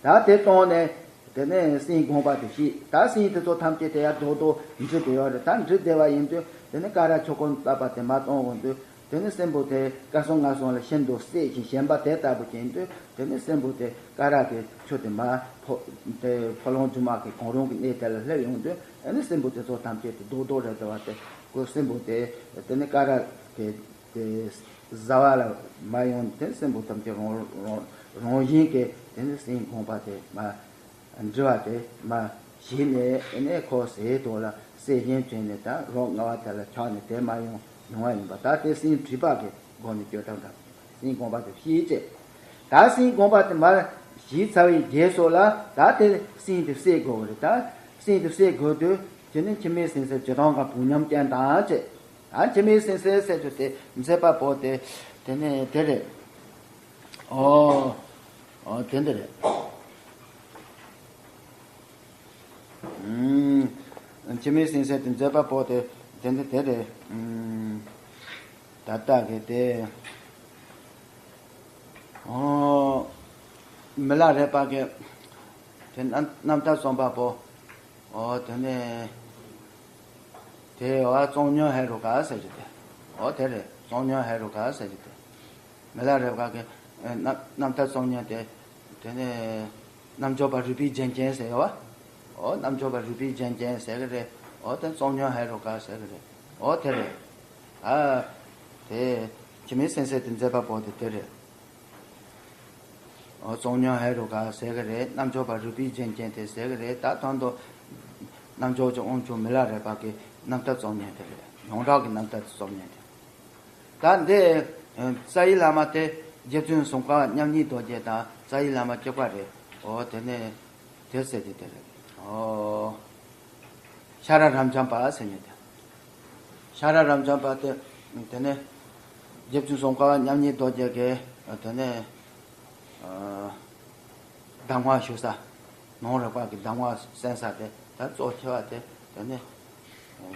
ད་དེ་བཏང་ནས་དེ་ནས་སྲིན་དགོངས་པ་དེ་བཤད། ད་སྲིན་དེ་ཚོ་ཐམས་ཅད་དེ་ཡར་རྡོག་རྡོག་འདྲིལ་བསྡད་ཡོད་རེད། ད་འདྲིལ་བསྡད་པ་ཡིན་དུས་དེ་ནས་ཀ་ར་ཆོས་སྐུ་ནས་བཏབ་པ་དེ་མར་བཏང་གོང་དུ། དེ་ནས་སྲིན་བུ་དེ་སྐལ་བཟང་ངན་སོང་ལ་ཤིན་ཏུ་སྲེད་ཅིང་ཞེན་པ་དེ་ལྟ་བུ་ཅན་དུ། དེ་ནས་སྲིན་བུ་དེ་ཀ་ར་གི་ཆུ་དེ་མར་འཕོ། དེ་འཕོ་ལོང་སྒྱུ་མ་གི་གང་རུང་གི་གནས་དེ་ལ་སླེབས་ཡོང་དུས། ཨ་ནི་སྲིན་བུ་དེ་ཚོ་ཐམས་ཅད་དེ་རྡོག་རྡོག་རེད་བསྡད་པ་དེ། ཁོ་སྲིན་བུ་དེ་དེ་ནས་ཀ་ར་གི་དེ་བཟའ་བ་ལ་མ་ཡོང་དེ། སྲིན་བུ་ཐམས་ཅད་རང་རང་རང་བཞིན་གྱིས་དེ་ནས་སྲིན་དགོངས་པ་དེ་མར། འདྲིལ་བ་དེ་མར་ཞི་ནས། ཨ་ནི་ཁོ་ཟས་ཐོག་ལ་སྲེད་ཞེན་བྱས་ནས་ད་རོ་མངར་བ་དེ་ལ་ཆགས་ནས་དེ་མར་ཡོང་ཡོང་བ་ཡིན་པ། ད་དེ་སྲིན་དྲེགས་པ་གི་སྒོ་ནས་བཅོས་ཐབས་འདྲ། སྲིན་དགོངས་པ་དེ་བཤད་བྱས། ད་སྲིན་དགོངས་པ་དེ་མར་ཞི་ཚར་བའི་རྗེས་སུ་ལ་ད་དེ་སྲིན་དེ་བསད་དགོས་པ་རེད། ད་སྲིན་དེ་བསད་དགོས་དུས་དེ་ནི་འཆི་མེད་སྲིན་གསེར་བྱེ་ཐང་ཁ་བུ་མཉམ་ཅན་དང་བཅས། ད་འཆི་མེད་སྲིན་གསེར་ཟེར་དུས་དེ་མཛད་པ་པོ་དེ་དེ་ནི་དེ་རེད། ཨོ། ཨོ་དེ་འདི་རེད། ཨུམ། འཆི་མེད་སྲིན་གསེར་དེ་མཛད་པ་པོ་དེ་དེ་འདི་དེ་རེད། ཨུམ། ད་ལྟ་གི་དེ། ཨོ། མི་ལ་རས་པ་གི་དེ་རྣམ་རྣམ་ཐར་རྩོམ་པ་པོ། ཨོ་དེ་ནས་དེ་ཨོ་ཙོང་ཉོན་ཧེ་རུ་ཀ་ཟེར་གྱི་དེ། ཨོ་དེ་རེད། ཙོང་ཉོན་ཧེ་རུ་ཀ་ཟེར་གྱི་དེ། མི་ལ་རས་པ་གི་ཨེ་རྣམ་རྣམ་ཐར་རྩོམ་མཁན་དེ། དེ་ནས་རྣམ་འབྱོར་པ་རིག་པའི་རྒྱན་ཅན་ཟེར་ཡོད་པ། ཨོ་རྣམ་འབྱོར་པ་རིག་པའི་རྒྱན་ཅན་ཟེར་གི་རེད། ཨོ་དེ་ཙོང་ཉོན་ཧེ་རུ་ཀ་ཟེར་གི་རེད། ཨོ་དེ་རེད། ཨ། དེ་འཆི་མེད་སྲིན་གསེར་དེ་མཛད་པ་པོ་དེ་དེ་རེད། ཨོ་ཙོང་ཉོན་ཧེ་རུ་ཀ་ཟེར་གི་རེད། རྣམ་འབྱོར་པ་རིག་པའི་རྒྱན་ཅན་དེ་ཟེར་གི་རེད། ད་ད་དུང་རྣམ་འབྱོར་གྱི་དབང་ཕྱུག་མི་ལ་རས་པ་གི་རྣམ་ཐར་རྩོམ་མཁན་དེ་རེད། ཡོངས་གྲགས་ཀྱི་རྣམ་ཐར་རྩོམ་མཁན་དེ། ད་འདི་རྩ་བའི་བླ་མ་དེ་རྗེ་བཙུན་སུམ་མཁར་བ་མཉམ་ཉིད་རྡོ་རྗེ་དང་རྩ་བའི་བླ་མ་གཅིག་པ་རེད། ཨོ་དེ་ནས་དེ་ཟེར་དེ་དེ་རེད། ཨོ། ཤ་ར་རབ་འབྱམས་པ་ཟེར་མཁན་དེ། ཤ་ར་རབ་འབྱམས་པ་དེ་དེ་ནས་རྗེ་བཙུན་སུམ་མཁར་བ་མཉམ་ཉིད་རྡོ་རྗེ་གིས་དེ་ནས། ཨ། གདམས་ངག་ཞུ་ས། ནང་རིག་པ་གི་གདམས་ངག་གསན་ས་དེ་ད་གཙོ་ཆེ་བ་དེ་དེ་ནི་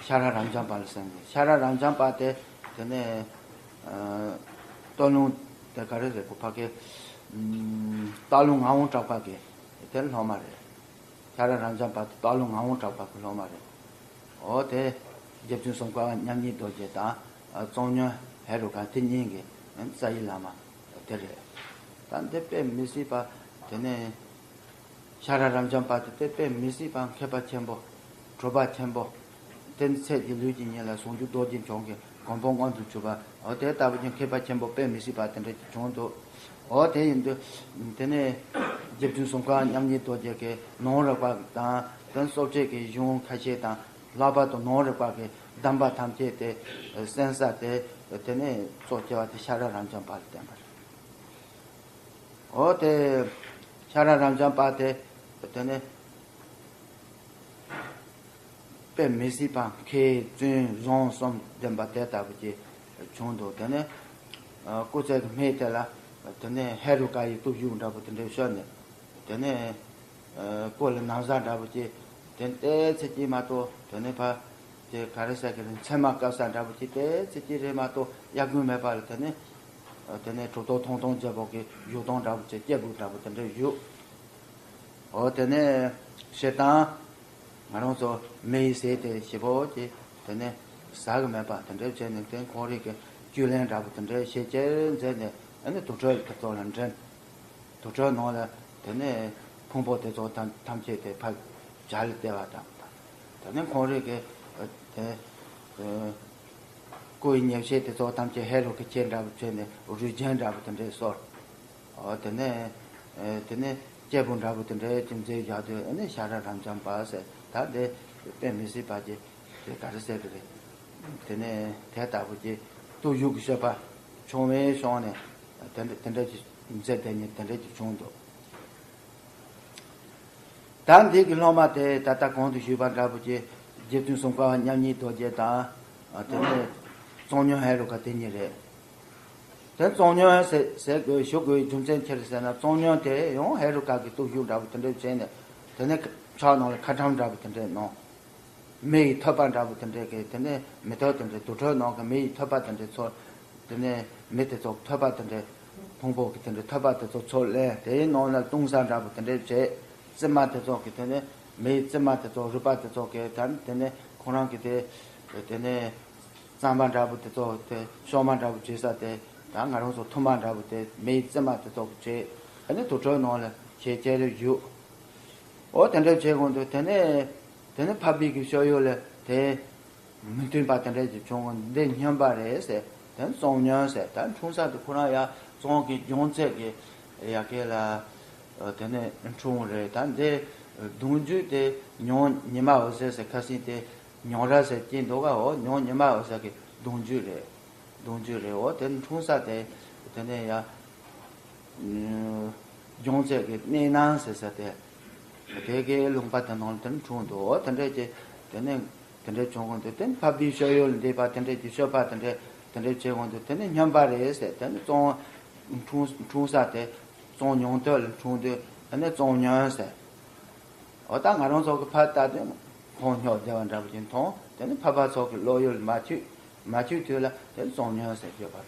ཤ་ར་རབ་འབྱམས་པ་ལ་གསན་དགོས། ཤ་ར་རབ་འབྱམས་པ་དེ་དེ་ནི། ཨ། སྟག་ལུང་དེ་ག་རེ་རེད། ཁོ་ཕ་གི། ཨམ། སྟག་ལུང་ངག་དབང་གྲགས་པ་གི་དེ་སློབ་མ་རེད། ཤ་ར་རབ་འབྱམས་པ་དེ་སྟག་ལུང་ངག་དབང་གྲགས་པ་གི་སློབ་མ་རེད། འོ་དེ་རྗེ་བཙུན་སུམ་མཁར་བ་མཉམ་ཉིད་རྡོ་རྗེ་དང་། ཨ། ཙོང་ཉོན་ཧེ་རུ་ཀ་དེ་གཉིས་ཀྱི་རྩ་བའི་བླ་མ་དེ་རེད། ད་འདི་དཔེ་མི་སྲིད་པ་དེ་ནས་ཤ་ར་རབ་འབྱམས་པ་དེ་དཔེ་མི་སྲིད་པ་མཁས་པ་ཆེན་པོ། གྲུབ་པ་ཆེན་པོ། དེ་ཚེ་འདིའི་ལུས་ཀྱི་ཉིད་ལ་ཟུང་འཇུག་རྡོ་རྗེ་འཆང་གི་གོ་འཕང་མངོན་དུ་གྱུར་པ། འོ་དེ་ལྟ་བུ་ཅིག་མཁས་པ་ཆེན་པོ་དཔེ་མི་སྲིད་པ་དེ་འདྲ་ཅིག་བྱུང་འདུག་འོ་དེ་ཡིན་དུས་དེ་ནས་རྗེ་བཙུན་སུམ་མཁར་བ་མཉམ་ཉིད་རྡོ་རྗེ་གིས་ནང་རིག་པ་དང་དེ་སོགས་ཆོས་ཀྱི་གཞུང་ཁ་ཤས་དང་། ལྷག་པར་དུ་ནང་རིག་པ་གི་གདམས་པ་ཐམས་ཅད་དེ་གསན་ས་དེ་དེ་ནས་གཙོ་ཆེ་བ་དེ་ཤ་ར་རབ་འབྱམས་པ་ལ་བརྟེན་པ་རེད། འོ་དེ་ཤ་ར་རབ་འབྱམས་པ་དེ་དེ་ནས་དཔེ་མི་སྲིད་པ་མཁས་བཙུན་བཟང་གསུམ་ལྡན་པ་དེ་ལྟ་བུ་ཅིག་བྱུང་འདུག་དེ་ནས་སྐུ་ཚེ་གི་སྨད་དེ་ལ་དེ་ནས་ཧེ་རུ་ཀ་ཡི་སྟོབས་ཤུགས་འདྲ་པོ་དེ་འདྲ་ཤོར་ནས། དེ་ནས་ཨ། སྐུ་ལ་ན་བཟའ་འདྲ་པོ་ཅིག་ དེ་ནས་བལྟས་ཚེ་གཅིག་མ་གཏོགས་དེ་ནས་ཕར་དེ་ག་རེ་ཟེར་གི་རེད། མཚན་མ་བཀབ་ས་འདྲ་པོ་ཅིག་བལྟས་ཚེ་གཅིག་རེད་མ་གཏོགས་དབྱར་དགུན་མེད་པ་ལ། དེ་ནས་དེ་ནས་གྲུབ་ཐོབ་ཐུང་ཐུང་རྒྱལ་པོ་གི་བཞུགས་སྟངས་འདྲ་པོ་ཅིག་སྐྱེས་བུ་འདྲ་པོ་དེ་འདྲ་བཞུགས། འོ་དེ་ནས་བཤད་སྟངས། ང་རང་ཚོ་མི་ཡི་ཟས་དེ་ཞིབ་པོ་ཅིག་དེ་ནས་ཟ་གི་མེད་པ་དེ་འདྲ་བྱས་ནས། དེ་ཁོང་རང་གི་བཅུད་ལེན་འདྲ་པོ་དེ་འདྲ་ཞིབ་ཅིག་མཛད་ནས། ཨ་ནི་དུར་ཁྲོད་དེ་ཚོ་ལ་འདྲེན། དུར་ཁྲོད་ནང་ལ་དེ་ནས་ཕུང་པོ་དེ་ཚོ་ཐམས་ཐམས་ཅད་དེ་ཕར་བྱ་ལ་སྟེར་བ་དང་། དེ་ནས་ཁོང་རང་གི་དེ་སྐུ་ཡི་ཉེར་ཤད་དེ་ཚོ་ཐམས་ཅད་ཧེ་རུ་ཀའི་ཁྱེར་འདྲ་པོ་བྱས་ནས་རུས་རྒྱན་འདྲ་པོ་དེ་འདྲ་གསོལ། འོ་དེ་ནས་ཨེ་དེ་ནས་སྐྱེས་བུ་འདྲ་པོ་དེ་འདྲ་ཅིག་མཛད་བཞག་དུས། ཨ་ནི་ཤ་ར་རམ་འབྱམས་པ་ཟེར། ད་དེ་དཔེ་མི་སྲིད་པ་ཅིག་དེ་ག་རེ་ཟེར་གི་རེད། དེ་ནས་དེ་ལྟ་བུ་ཅིག་སྟོབས་ཤུགས་ཀྱི་སྤྱོད་པ་བྱུང་བའི་ཤོག་ནས་དེ་འདྲ་དེ་འདྲ་ཅིག་མཛད་དེ་ནི་དེ་འདྲ་ཅིག་བྱུང་འདུག། ད་འདི་གི་སློབ་མ་དེ་ད་ལྟ་གོང་དུ་ཞུས་པ་འདྲ་པོ་ཅིག་རྗེ་བཙུན་སུམ་མཁའ་བ་མཉམ་ཉིད་རྡོ་རྗེ་དང་། དེ་ནས་བཙོན་མྱོང་ཧེ་རུ་ཀ་དེ་གཉིས་རེད། དེ་བཙོན་མྱོང་ཟེར་ཟེར་དགོས་ཞུ་དགོས་རྒྱུ་མཚན་ཅི་རེད་ཟེར་ན། བཙོན་མྱོང་དེ་ཡང་ཧེ་རུ་ཀ་གི་སྟོབས་ཤུགས་འདྲ་པོ་དེ་འདྲ་བྱས་ནས། དེ་ནས་ཕྱག་ནང་ལ་ཁ་ཊྭཱཾ་འདྲ་པོ་དེ་འདྲ་གནང་། མེ་ཡི་ཐོད་པ་འདྲ་པོ་དེ་འདྲ་གི། དེ་ནས་མེ་ཏོག་དེ་འདྲ། དུར་ཁྲོད་ནང་གི་མེ་ཡི་ཐོད་པ་དེ་འདྲ་ཚོ། དེ་ནས་མེ་དེ་ཚོ་ཐོད་པ་དེ་འདྲ། ཕུང་པོ་གི་དེ་འདྲ་ཐོད་པ་དེ་ཚོ་ཚུར་ལེན། དེའི་ནང་ལ་བཏུང་ས་འདྲ་པོ་དེ་འདྲ་བྱས། རྩི་མ་དེ་ཚོ་གི། དེ་ནས་མེ་ཡི་རྩི་མ་དེ་ཚོ། རུས་པ་དེ་ཚོ་གི། ད་དེ་ནས་ཁོ་རང་གི་དེ་དེ་ནས་རྩམ་པ་འདྲ་པོ་དེ་ཚོ། དེ་གཤོག་མ་འདྲ་པོ་བྱེད་ས་དེ། ད་ང་རང་ཚོ་ཐུར་མ་འདྲ་པོ་དེ་མེ་ཡི་རྩི་མ་དེ་ཚོ་གི་བྱས། ཨ་ནི་དུར་ཁྲོད་ནང་ལ་ཁྱེར་ཁྱེར་རེ་བཞུགས། འོ་དེ་འདྲ་བྱས་གོང་དུ། དེ་ནས་དེ་ནས་འཕགས་པའི་གི་སྤྱོད་ཡུལ་ལ་དེ་མི་མཐུན་པ་དེ་འདྲ་ཅིག་བྱུང་། འདི་སྨྱོན་པ་རེད་ཟེར། དེ་ནས་བཙོན་མྱོང་ཟེར། ད་འཁྲུངས་ས་དེ་ཁོ་རང་ཡར་བཙོན་གྱི་རྒྱུན་ཚད་ཀྱི་ཡ་གི་ལ། ཨ་དེ་ནས་འཁྲུངས་རེད། ད་འདི་གདུང་རྒྱུད་དེ་མྱོང་ཉི་མ་འོད་ཟེར་ཟེར། ཁ་སང་དེ་མྱོང་ར་ཟེར་གྱིན་འདུག་ག་འོ་མྱོང་ཉི་མ་འོད་ཟེར་གྱི་གདུང་རྒྱུད་རེད། གདུང་རྒྱུད་རེད། འོ་དེ་འཁྲུངས་ས་དེ་དེ་ནས་ཡ། ཨུམ། རྒྱུན་ཚད་ཀྱི་གནས་སྣང་ཟེར་ས་དེ། དེ་གའི་ལུང་པ་དེ་ནང་དེར་འཁྲུངས་འདུག། འོ་དེ་འདྲས་ཀྱི་དེ་ནས་དེ་འདྲས་བྱུང་གི་འདུག། དེ་ནས་འཕགས་པའི་སྤྱོད་ཡུལ་འདས་པ་དེ་འདྲས་ཀྱི་སྤྱོད་པ་དེ་འདྲས་དེ་འདྲས་བྱེད་གི་འདུག། དེ་ནས་སྨྱོན་པ་རེད་ཟེར། དེ་ནས་བཙོན་འཁྲུངས་འཁྲུངས་ས་དེ་བཙོན་མྱོང་དོད་ལ་འཁྲུངས་དུས། དེ་ནས་བཙོན་མྱོང་ཟེར། འོ་ད་ང་རང་ཚོ་གི་ཕར་ལྟ་དུས་ཁོང་སྨྱོ་བསྡད་པ་འདྲ་པོ་ཅིག་མཐོང་། དེ་ནས་འཕགས་པ་ཚོ་གི་བློ་ཡུལ་མ་ཆུད་མ་ཆུད་དུས་ལ་དེ་བཙོན་མྱོང་ཟེར་བརྗོད་པ་རེད།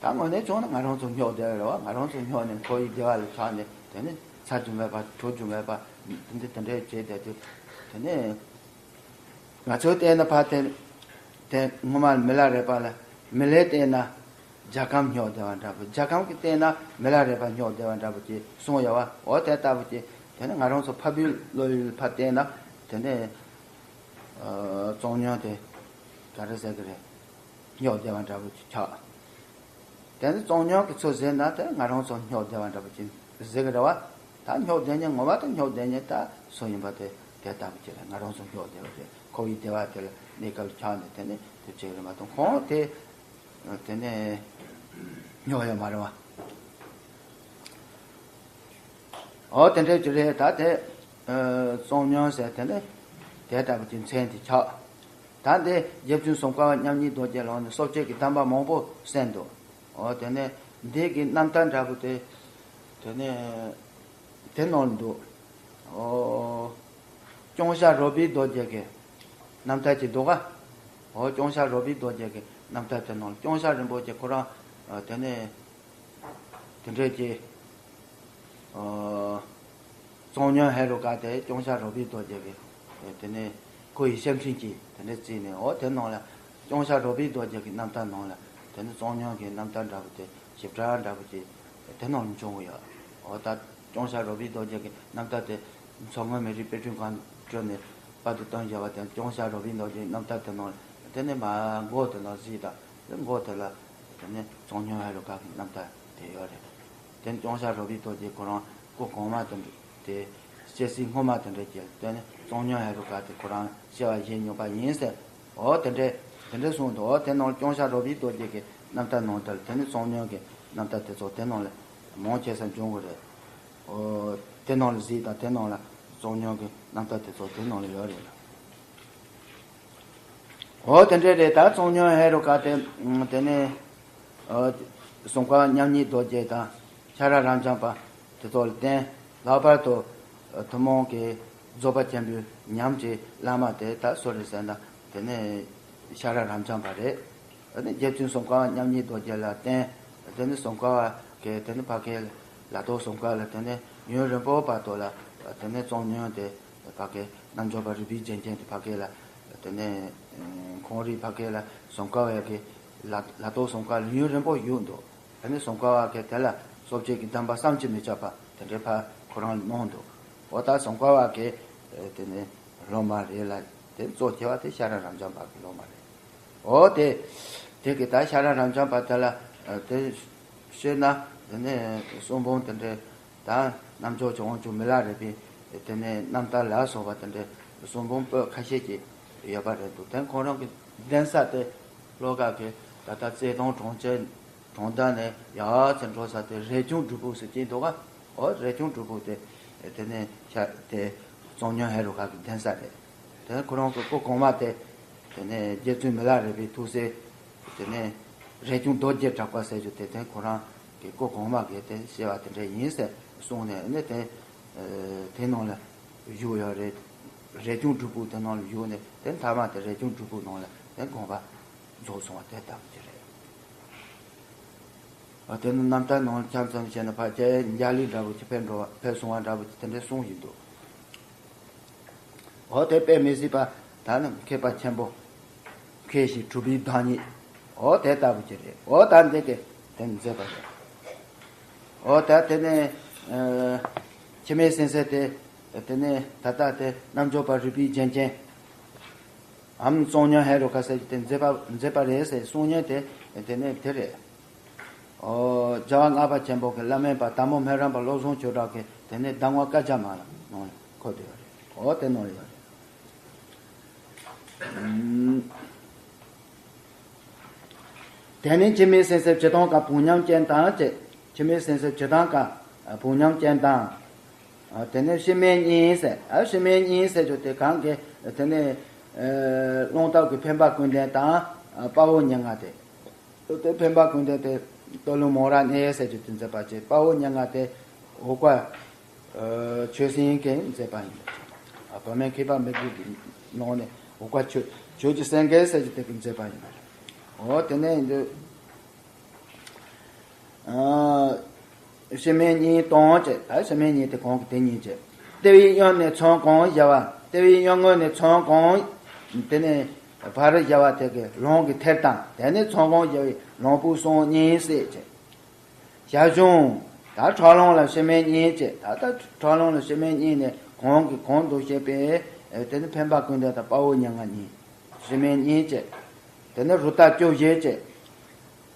ད་དངོས་གནས་བྱུང་ན་ང་རང་ཚོ་སྨྱོ་བསྡད་པ་རེད་བ། ང་རང་ཚོ་སྨྱོ་ནས་ཁོ་ཡི་བདེ་བ་ལ་ཆགས་ནས། དེ་ནས་ཚར་རྒྱུ་མེད་པ་འཕྲོ་རྒྱུ་མེད་པ་དེ་འདྲ་དེ་འདྲ་བྱས་བསྡད་དུས། དེ་ནས་ང་ཚོས་བལྟས་ན་ཕར་དེ་དེ་སྔོན་མ་མི་ལ་རས་པ་ལ། མི་ལས་བལྟས་ན་རྒྱལ་ཁམས་སྨྱོ་བསྡད་པ་འདྲ་པོ། རྒྱལ་ཁམས་ཀྱིས་བལྟས་ན་མི་ལ་རས་པ་སྨྱོ་བསྡད་པ་འདྲ་པོ་ཅིག་གསུངས་ཡོད་བ། འོ་དེ་ལྟ་བུ་ཅིག། དེ་ནས་ང་རང་ཚོ་འཕགས་པའི་བློ་ཡུལ་ཕར་བལྟས་ན། དེ་ནས་ཨ་བཙོན་མྱོང་དེ་ག་རེ་ཟེར་གི་རེད། སྨྱོ་བསྡད་པ་འདྲ་པོ་ཅིག་ཆགས། དེ་ནས་བཙོན་མྱོང་གི་ཚུལ་ཟེར་ན་དེ་ང་རང་ཚོ་སྨྱོ་བསྡད་པ་འདྲ་པོ་ཅིག་ཟེར་གི་རེད་བ། ད་སྨྱོ་བསྡད་མཁན་ངོ་མ་དེ་སྨྱོ་བསྡད་མཁན་ད་སུ་ཡིན་པ་དེ་དེ་ལྟ་བུ་ཅིག་རེད། ང་རང་ཚོ་སྨྱོ་བསྡད་པ་རེད། ཁོ་བོའི་བདེ་བ་དེ་ལ་གནས་སྐབས་ཆགས་ནས། དེ་ནས་དེ་བྱས་རེད་མ་གཏོགས་ཁོང་དེ་དེ་ནས་སྨྱོ་ཡོད་མ་རེད་བ། འོ་དེ་འདྲ་ཅིག་རེད། ད་དེ་ཨ་བཙོན་མྱོང་ཟེར། དེ་ནས་དེ་ལྟ་བུ་ཅིག་མཚན་དེ་ཆགས། ད་འདི་རྗེ་བཙུན་སུམ་མཁའ་བ་མཉམ་ཉིད་རྡོ་རྗེ་ལགས་ནས་གསོ་དཔྱད་ཀྱི་གདམས་པ་མང་པོ་གསན་འདུག། འོ་དེ་ནས་འདི་གི་རྣམ་ཐར་འདྲ་པོ་དེ་དེ་ནས་དེ་ནང་འདུག། འོ་ལྕོང་ཤ་རོལ་པའི་རྡོ་རྗེ་གི་རྣམ་ཐར་ཅིག་འདུག་ག། འོ་ལྕོང་ཤ་རོལ་པའི་རྡོ་རྗེ་གི་རྣམ་ཐར་དེ་ནང་ལ་ལྕོང་ཤ་རིན་པོ་ཆེ་ཁོ་རང་ཨ་དེ་ནས་དེ་འདྲས་ཀྱི་ཨ་བཙོན་མྱོང་ཧེ་རུ་ཀ་དེ་ལྕོང་ཤ་རོལ་པའི་རྡོ་རྗེ་གི་དེ་ནས་ཁོ་ཡི་ཞབས་འཕྲིན་གྱིས་དེ་འདྲས་བརྩིས་ནས། འོ་དེ་ནང་ལ་ལྕོང་ཤ་རོལ་པའི་རྡོ་རྗེ་གི་རྣམ་ཐར་ནང་ལ་དེ་ནས་བཙོན་མྱོང་གི་རྣམ་ཐར་འདྲ་པོ་དེ་ཞིབ་ཕྲ་འདྲ་པོ་ཅིག་དེ་ནང་ལ་བྱུང་ཡོད། འོ་ད་ལྕོང་ཤ་རོལ་པའི་རྡོ་རྗེ་གི་རྣམ་ཐར་དེ་མཚོ་སྔོན་མི་རིགས་དཔེ་སྐྲུན་ཁང་བསྐྲུན་ནས་པར་དུ་བཏོན་བཞག་པ་དེ། ལྕོང་ཤ་རོལ་པའི་རྡོ་རྗེ་གི་རྣམ་ཐར་དེ་ནང་ལ་དེ་ནས་མར་མགོ་དེ་ནང་གཟིགས་དང་། དེ་མགོ་དེ་ལ་དེ་ནས་བཙོན་མྱོང་ཧེ་རུ་ཀ་གི་རྣམ་ཐར་དེ་ཡོད་རེད། དེ་ནས་ལྕོང་ཤ་རོལ་པའི་རྡོ་རྗེ་ཁོ་རང་སྐུ་གོང་མ་དེ་འདྲ་དེ་སྐྱེ་སྲིད་སྔོན་མ་དེ་འདྲ་སྐྱེས། དེ་ནས་བཙོན་མྱོང་ཧེ་རུ་ཀ་དེ་ཁོ་རང་སྐྱེ་བ་བཞེས་མྱོང་པ་ཡིན་ཟེར། འོ་དེ་འདྲས་དེ་འདྲས་གསུངས་འདུག། འོ་དེ་ནང་ལྕོང་ཤ་རོལ་པའི་རྡོ་རྗེ་གི་རྣམ་ཐར་ནང་དེར་དེ་ནས་བཙོན་མྱོང་གི་རྣམ་ཐར་དེ་ཚོ་དེ་ནང་ལ་མང་ཆེ་ས་འབྱུང་གི་རེད། འོ་དེ་ནང་ལ་གཟིགས་དང་། དེ་ནང་ལ་བཙོན་མྱོང་གི་རྣམ་ཐར་དེ་ཚོ་དེ་ནང་ལ་ཡོད་རེད། འོ་དེ་འདྲས་རེད། ད་བཙོན་མྱོང་ཧེ་རུ་ཀ་དེ་དེ་ནས་ཨ་སུམ་མཁའ་མཉམ་ཉིད་རྡོ་རྗེ་དང་ཤ་ར་རམ་འབྱམས་པ་དེ་ཚོ་ལ་བརྟེན། ལྷག་པར་དུ་ཨ་ཐུན་མོང་གི་ རྫོགས་པ་ཆེན་པོའི་ཉམས་ཀྱི་བླ་མ་དེ་ད་སུ་རེད་ཟེར་ན། དེ་ནས་ཤེས་རབ་རབ་འབྱམས་པ་རེད། དེ་ནས་རྗེ་བཙུན་སྲུང་འཁོར་བ་མཉམ་ཉིད་རྡོ་རྗེ་ལ་བརྟེན། དེ་ནས་སྲུང་འཁོར་བ་གིས་དེ་ནས་ཕ་གི་ལ་ལ་ཐོག་སྲུང་འཁོར་བ་ལ་དེ་ནས་ཡུན་རིང་པོ་བར་དུ་ལ་དེ་ནས་བཙོན་མྱོང་དེ། ཕ་གི་རྣལ་འབྱོར་པ་རིག་པའི་རྒྱན་ཅན་དེ་ཕ་གི་ལ་དེ་ནས་ཁོང་རིག་ཕ་གི་ལ་སྲུང་འཁོར་བ་གིས་ལ་ལ་ཐོག་སྲུང་འཁོར་བ་ལ་ཡུན་རིང་པོ་བཞུགས་འདུག་དེ་ནས་སྲུང་འཁོར་བ་གིས་དེ་ལ་སོ་སྐྱེ་གི་བདེན་པ་བསམ་གྱིས་མི་ཁྱབ་པ་དེ་འདྲའི་ཕར་ཁོ་རང་ལ་གནང་འདུག་འོ་ད་སྲུང་འཁོར་བ་གི་དེ་ནས་སློབ་མ་རེད་ལ། དེ་གཙོ་ཆེ་བ་དེ་ཤེས་རབ་རབ་འབྱམས་པ་གི་སློབ་མ་རེད། འོ་དེ་དེ་གི་ད་ཤེས་རབ་རབ་འབྱམས་པ་དེ་ལ་དེ་བཤད་ན། དེ་ནས་གསུང་འབུམ་དེ་འདྲའི་ད་རྣམ་ཅོག་ཅོག་དབང་ཕྱུག་མི་ལ་རས་པའི་དེ་ནས་རྣམ་ཐར་ལ་སོགས་པ་དེ་འདྲའི་གསུང་འབུམ་པོད་ཁ་ཤས་ཅིག་ཡོད་པ་རེད་འདུག་དེ་ཁོང་རང་གི་གདན་ས་དེ་ལྷོ་ཁ་གི་ད་ལྟ་རྩེ་གདོང་གྲོང་ཁྱེར་གྲོང་རྡལ་ནས་ཡར་ཙམ་འགྲོ་ས་དེ་རས་ཆུང་སྒྲུབ་ཕུག་ཟེར་གྱི་འདུག་ག་འོ་རས་ཆུང་སྒྲུབ་ཕུག་དེ་དེ་ནས་ཤ་དེ་བཙོན་མྱོང་ཧེ་རུ་ཁ་གི་གདན་ས་རེད། དེ་ནས་ཁོ་རང་གི་སྐུ་གོང་མ་དེ་དེ་ནས་རྗེ་བཙུན་མི་ལ་རས་པའི་ཐུགས་སྲས། དེ་ནས་རས་ཆུང་རྡོ་རྗེ་གྲགས་པ་ཟེར་རྒྱུ་དེ་དེ་ཁོ་རང་གི་སྐུ་གོང་མ་གིས་དེ་བཤད་པ་དེ་འདྲ་ཡིན་ཟེར་གསུངས་ནས་ནས་དེ་དེ་ནང་ལ་བཞུགས་ཡོད་རེད། རས་ཆུང་སྒྲུབ་ཕུག་དེ་ནང་ལ་བཞུགས་ནས་དེ་མཐའ་མ་དེ་རས་ཆུང་སྒྲུབ་ཕུག་ནང་ལ་དེ་དགོངས་པ་རྫོགས་སོང་བ་དེ་ལྟ་བུ་ཅིག་རེད། ཨ་དེ་ནི་རྣམ་ཐར་ནང་ལ་ཆ་ཙམ་བཤད་ན་ཕལ་ཆེར་འཇའ་ལུས་འདྲ་བོ་ཅིག་ཕེབས་འགྲོ་བ་ཕེབས་སོང་བ་འདྲ་བོ་ཅིག་དེ་འདྲའི་གསུངས་བཞིན་འདུག་འོ་དེ་དཔེ་མི་སྲིད་པ་ད་ནི་མཁས་པ་ཆེན་པོ། མཁས་ཤིང་གྲུབ་པའི་བདག་ཉིད། འོ་དེ་ལྟ་བུ་ཅིག་རེད། འོ་ད་འདི་གི་དེ་མཛད་པ་རེད། འོ་ད་དེ་ནས་ཨ་འཆི་མེད་སེམས་དཔའ་དེ་དེ་ནས་ད་ལྟ་དེ་རྣལ་འབྱོར་པ་རིག་པའི་རྒྱན་ཅན། ཨམ་བཙོན་མྱོང་ཧེ་རུ་ཁ་ཟེར་གྱི་དེ་མཛད་པ་མཛད་པ་རེད་ཟེར་གསུང་མྱོང་དེ་དེ་ནས་དེ་རེད། ཨོ་རྒྱལ་བ་ལྔ་པ་ཆེན་པོ་གི་བླ་མའི་བར་དལ་མོ་སྨན་རམས་པ་བློ་བཟང་ཆོས་གྲགས་ཀྱི་དེ་ནས་གདམས་ངག་བཀའ་རྒྱ་མ་ལ་ནང་ལ་འཁོད་དེ་ཡོད་རེད། ཨོ་དེ་ནང་ལ་ཡོད་རེད། ཨུམ། དེ་ནས་འཆི་མེད་སེམས་དཔའ་བྱེ་ཐང་ཀ་བུ་མཉམ་ཅན་དང་བཅས། འཆི་མེད་སེམས་དཔའ་བྱེ་ཐང་ཀ་བུ་མཉམ་ཅན་དང་། དེ་ནས་སྲེད་མེད་གཉིས་ཟེར། ཨ་སྲེད་མེད་གཉིས་ཟེར་རྒྱུ་དེ་གང་གི་དེ་ནས་ཨ་རླུང་རྟ་གི་འཕེན་པ་ཀུན་ལྡན་དང་དཔའ་བོ་མྱ་ངན་དེ། དེ་འཕེན་པ་ཀུན་ལྡན་དེ་སྟོད་ལུང་མོ་ར་གནས་ཟེར་རྒྱུ་དེ་མཛད་པ་བྱས། དཔའ་བོ་མྱ་ངན་དེ་འོ་སྐོལ་ཆོས་སེང་གིས་མཛད་པ་ཡིན། བར་མའི་མཁས་པ་མི་དགུ་གི་ནང་ནས་འོ་སྐོལ་ཆོས་ཆོས་ཀྱི་སེང་གེ་ཟེར་རྒྱུ་དེ་གིས་མཛད་པ་ཡིན། འོ་དེ་ནས་ཡིན་དུས། ཨ་སྲེད་མེད་གཉིས་དང་བཅས། ད་སྲེད་མེད་གཉིས་དེ་གོང་གི་དེ་གཉིས་བཅས། ལྟེ་བའི་གཡོན་ནས་ཚོན་གང་བཞེས་པ། ལྟེ་བའི་གཡོན་ངོས་ནས་ཚོན་གང་དེ་ནས་ཕར་བཞེས་པ་དེ་གིས་ལོང་གི་ཐེར་དང་། དེ་ནས་ཚོན་གང་བཞེས་པའི་ལོང་བུ་སོང་གཉིས་བསྲེས་བཅས། ཞར་བྱུང་། ད་ཁྲག་རླུང་ལ་སྲེད་མེད་གཉིས་བཅས། ད་ལྟ་ཁྲག་རླུང་ལ་སྲེད་མེད་གཉིས་ནས་གང་གིས་གང་དུ་བཤད་པའི་དེ་ནི་འཕེན་པ་ཀུན་ལྡན་དང་དཔའ་བོ་མྱ་ངན་གཉིས། སྲེད་མེད་གཉིས་བཅས། དེ་ནི་རུ་རྟ་བཅོ་བརྒྱད་བཅས།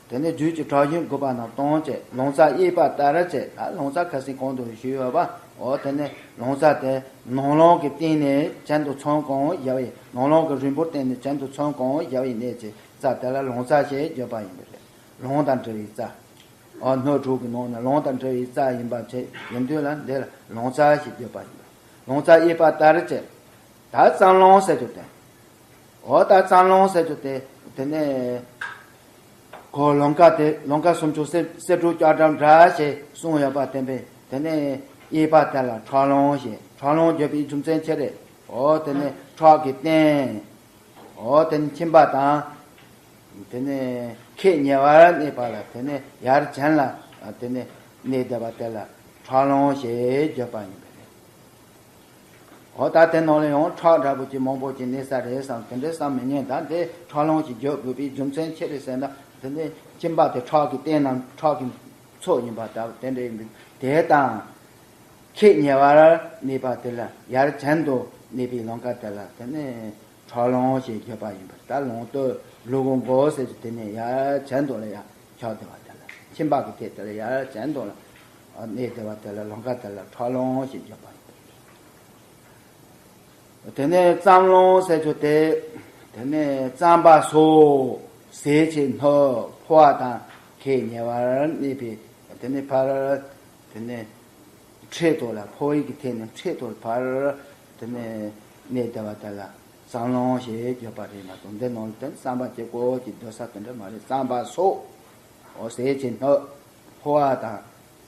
དེ་ནས་རྒྱུད་ཀྱི་ཁྲག་ཞུན་དགུ་པ་རྣམས་གཏོང་བྱེད། ལོང་རྩ་གཡས་པ་ལྟར་བྱེད། ད་ལོང་རྩ་ཁ་སང་གོང་དུ་ཞུས་ཡོད་པ། འོ་དེ་ནས་ལོང་རྩ་དེ་ནང་ལོང་གི་སྟེང་ནས་གྱེན་དུ་ཚོན་གང་བཞེས་པའི། ནང་ལོང་གི་རིང་པོར་བརྟེན་ནས་གྱེན་དུ་ཚོན་གང་བཞེས་པའི་གནས་ཀྱི་རྩ་དེ་ལ་ལོང་རྩ་ཞེས་བརྗོད་པ་ཡིན་པ་རེད། ལོང་དང་འབྲེལ་བའི་རྩ། འོ་སྣོད་དྲུག་གི་ནང་ནས་ལོང་དང་འབྲེལ་བའི་རྩ་ཡིན་པ་བྱས་ཡིན་དུས་ལ་འདི་ལ་ལོང་རྩ་ཞེས་བརྗོད་པ་ཡིན་པ། ལོང་རྩ་གཡས་པ་ལྟར་བྱེད། ད་རྩམ་ལོང་ཟེར་རྒྱུ་དེ། འོ་ད་རྩམ་ལོང་ཟེར་རྒྱུ་དེ་དེ་ནས་ཁོ་ལོང་ཀ་དེ་ལོང་ཀ་སུམ་ཅུ་གསེར་གསེར་ཕྲེང་ལྕགས་སྒྲ་འདྲ་ཞེས་གསུངས་ཡོད་པ་བསྟན་པས། དེ་ནས་གཡས་པ་དེ་ལ་ཁྲག་ལོང་ཞེས། ཁྲག་ལོང་བརྗོད་པའི་རྒྱུ་མཚན་ཅི་རེད། འོ་དེ་ནས་ཁྲག་གི་རྟེན། འོ་དེ་ནས་ཁྱིམ་པ་དང་། དེ་ནས་ཁེ་ཉེ་བར་གནས་པ་ལ་དེ་ནས་ཡར་གྱེན་ལ་དེ་ནས་གནས་བསྡད་པ་དེ་ལ་ཁྲག་ལོང་ཞེས་བརྗོད་པ་ཡིན་པ་རེད། འོ་ད་དེ་ནང་ལ་ཡང་ཁྲག་འདྲ་པོ་ཅིག་མང་པོ་ཅིག་གནས་ས་རེད་བསམ། དེ་འདྲའི་བསམ་མི་ཉན། ད་འདི་ཁྲག་ལོང་ཞེས་བརྗོད་དགོས་པའི་རྒྱུ་མཚན་ཅི་རེད་ཟེར་ན། དེ་ནས་ཁྱིམ་པ་དེ་ཁྲག་གི་རྟེན་ནམ་ཁྲག་གི་ཚོགས་ཡིན་པ་ལྟ་བུ་དེ་འདྲ་ཡིན་པས། དེ་དང་ཁེ་ཉེ་བར་གནས་པ་དེ་ལ་ཡར་གྱེན་དུ་གནས་པའི་ལོང་ཀ་དེ་ལ་དེ་ནས་ཁྲག་ལོང་ཞེས་བརྗོད་པ་ཡིན་པ། ད་ལོང་སྟོད་ལུ་གུ་མགོ་ཟེར་གྱི་དེ་ནས་ཡར་གྱེན་དུ་ལ་ཡར་ཆགས་བསྡད་པ་དེ་ལ། ཁྱིམ་པ་གི་དེ་དེ་ལ་ཡར་གྱེན་དུ་ལ་གནས་བསྡད་པ་དེ་ལ་ལོང་ཀ་དེ་ལ་ཁྲག་ལོང་ཞེས་བརྗོད་པ་ཡིན་པ། དེ་ནས་རྩམ་ལོང་ཟེར་རྒྱུ་དེ། དེ་ནས་རྩམ་པ་སོགས་ཟས་ཀྱི་སྣོད་ཕོ་བ་དང་ཁེ་ཉེ་བར་གནས་པའི། དེ་ནས་ཕར་དེ་ནས་འཕྲེད་དོ་ལ་ཕོ་བའི་གི་ཐད་ནས་འཕྲེད་དོ་ལ་ཕར་དེ་ནས་གནས་བསྡད་པ་དེ་ལ་རྩམ་ལོང་ཞེས་བརྗོད་པ་རེད་མ་གཏོགས། འདི་ནང་ལ་དེ་རྩམ་པ་གཅིག་པོ་གི་སྡོད་ས་དེ་འདྲ་མ་རེད། རྩམ་པ་སོགས། འོ་ཟས་ཀྱི་སྣོད་ཕོ་བ་དང་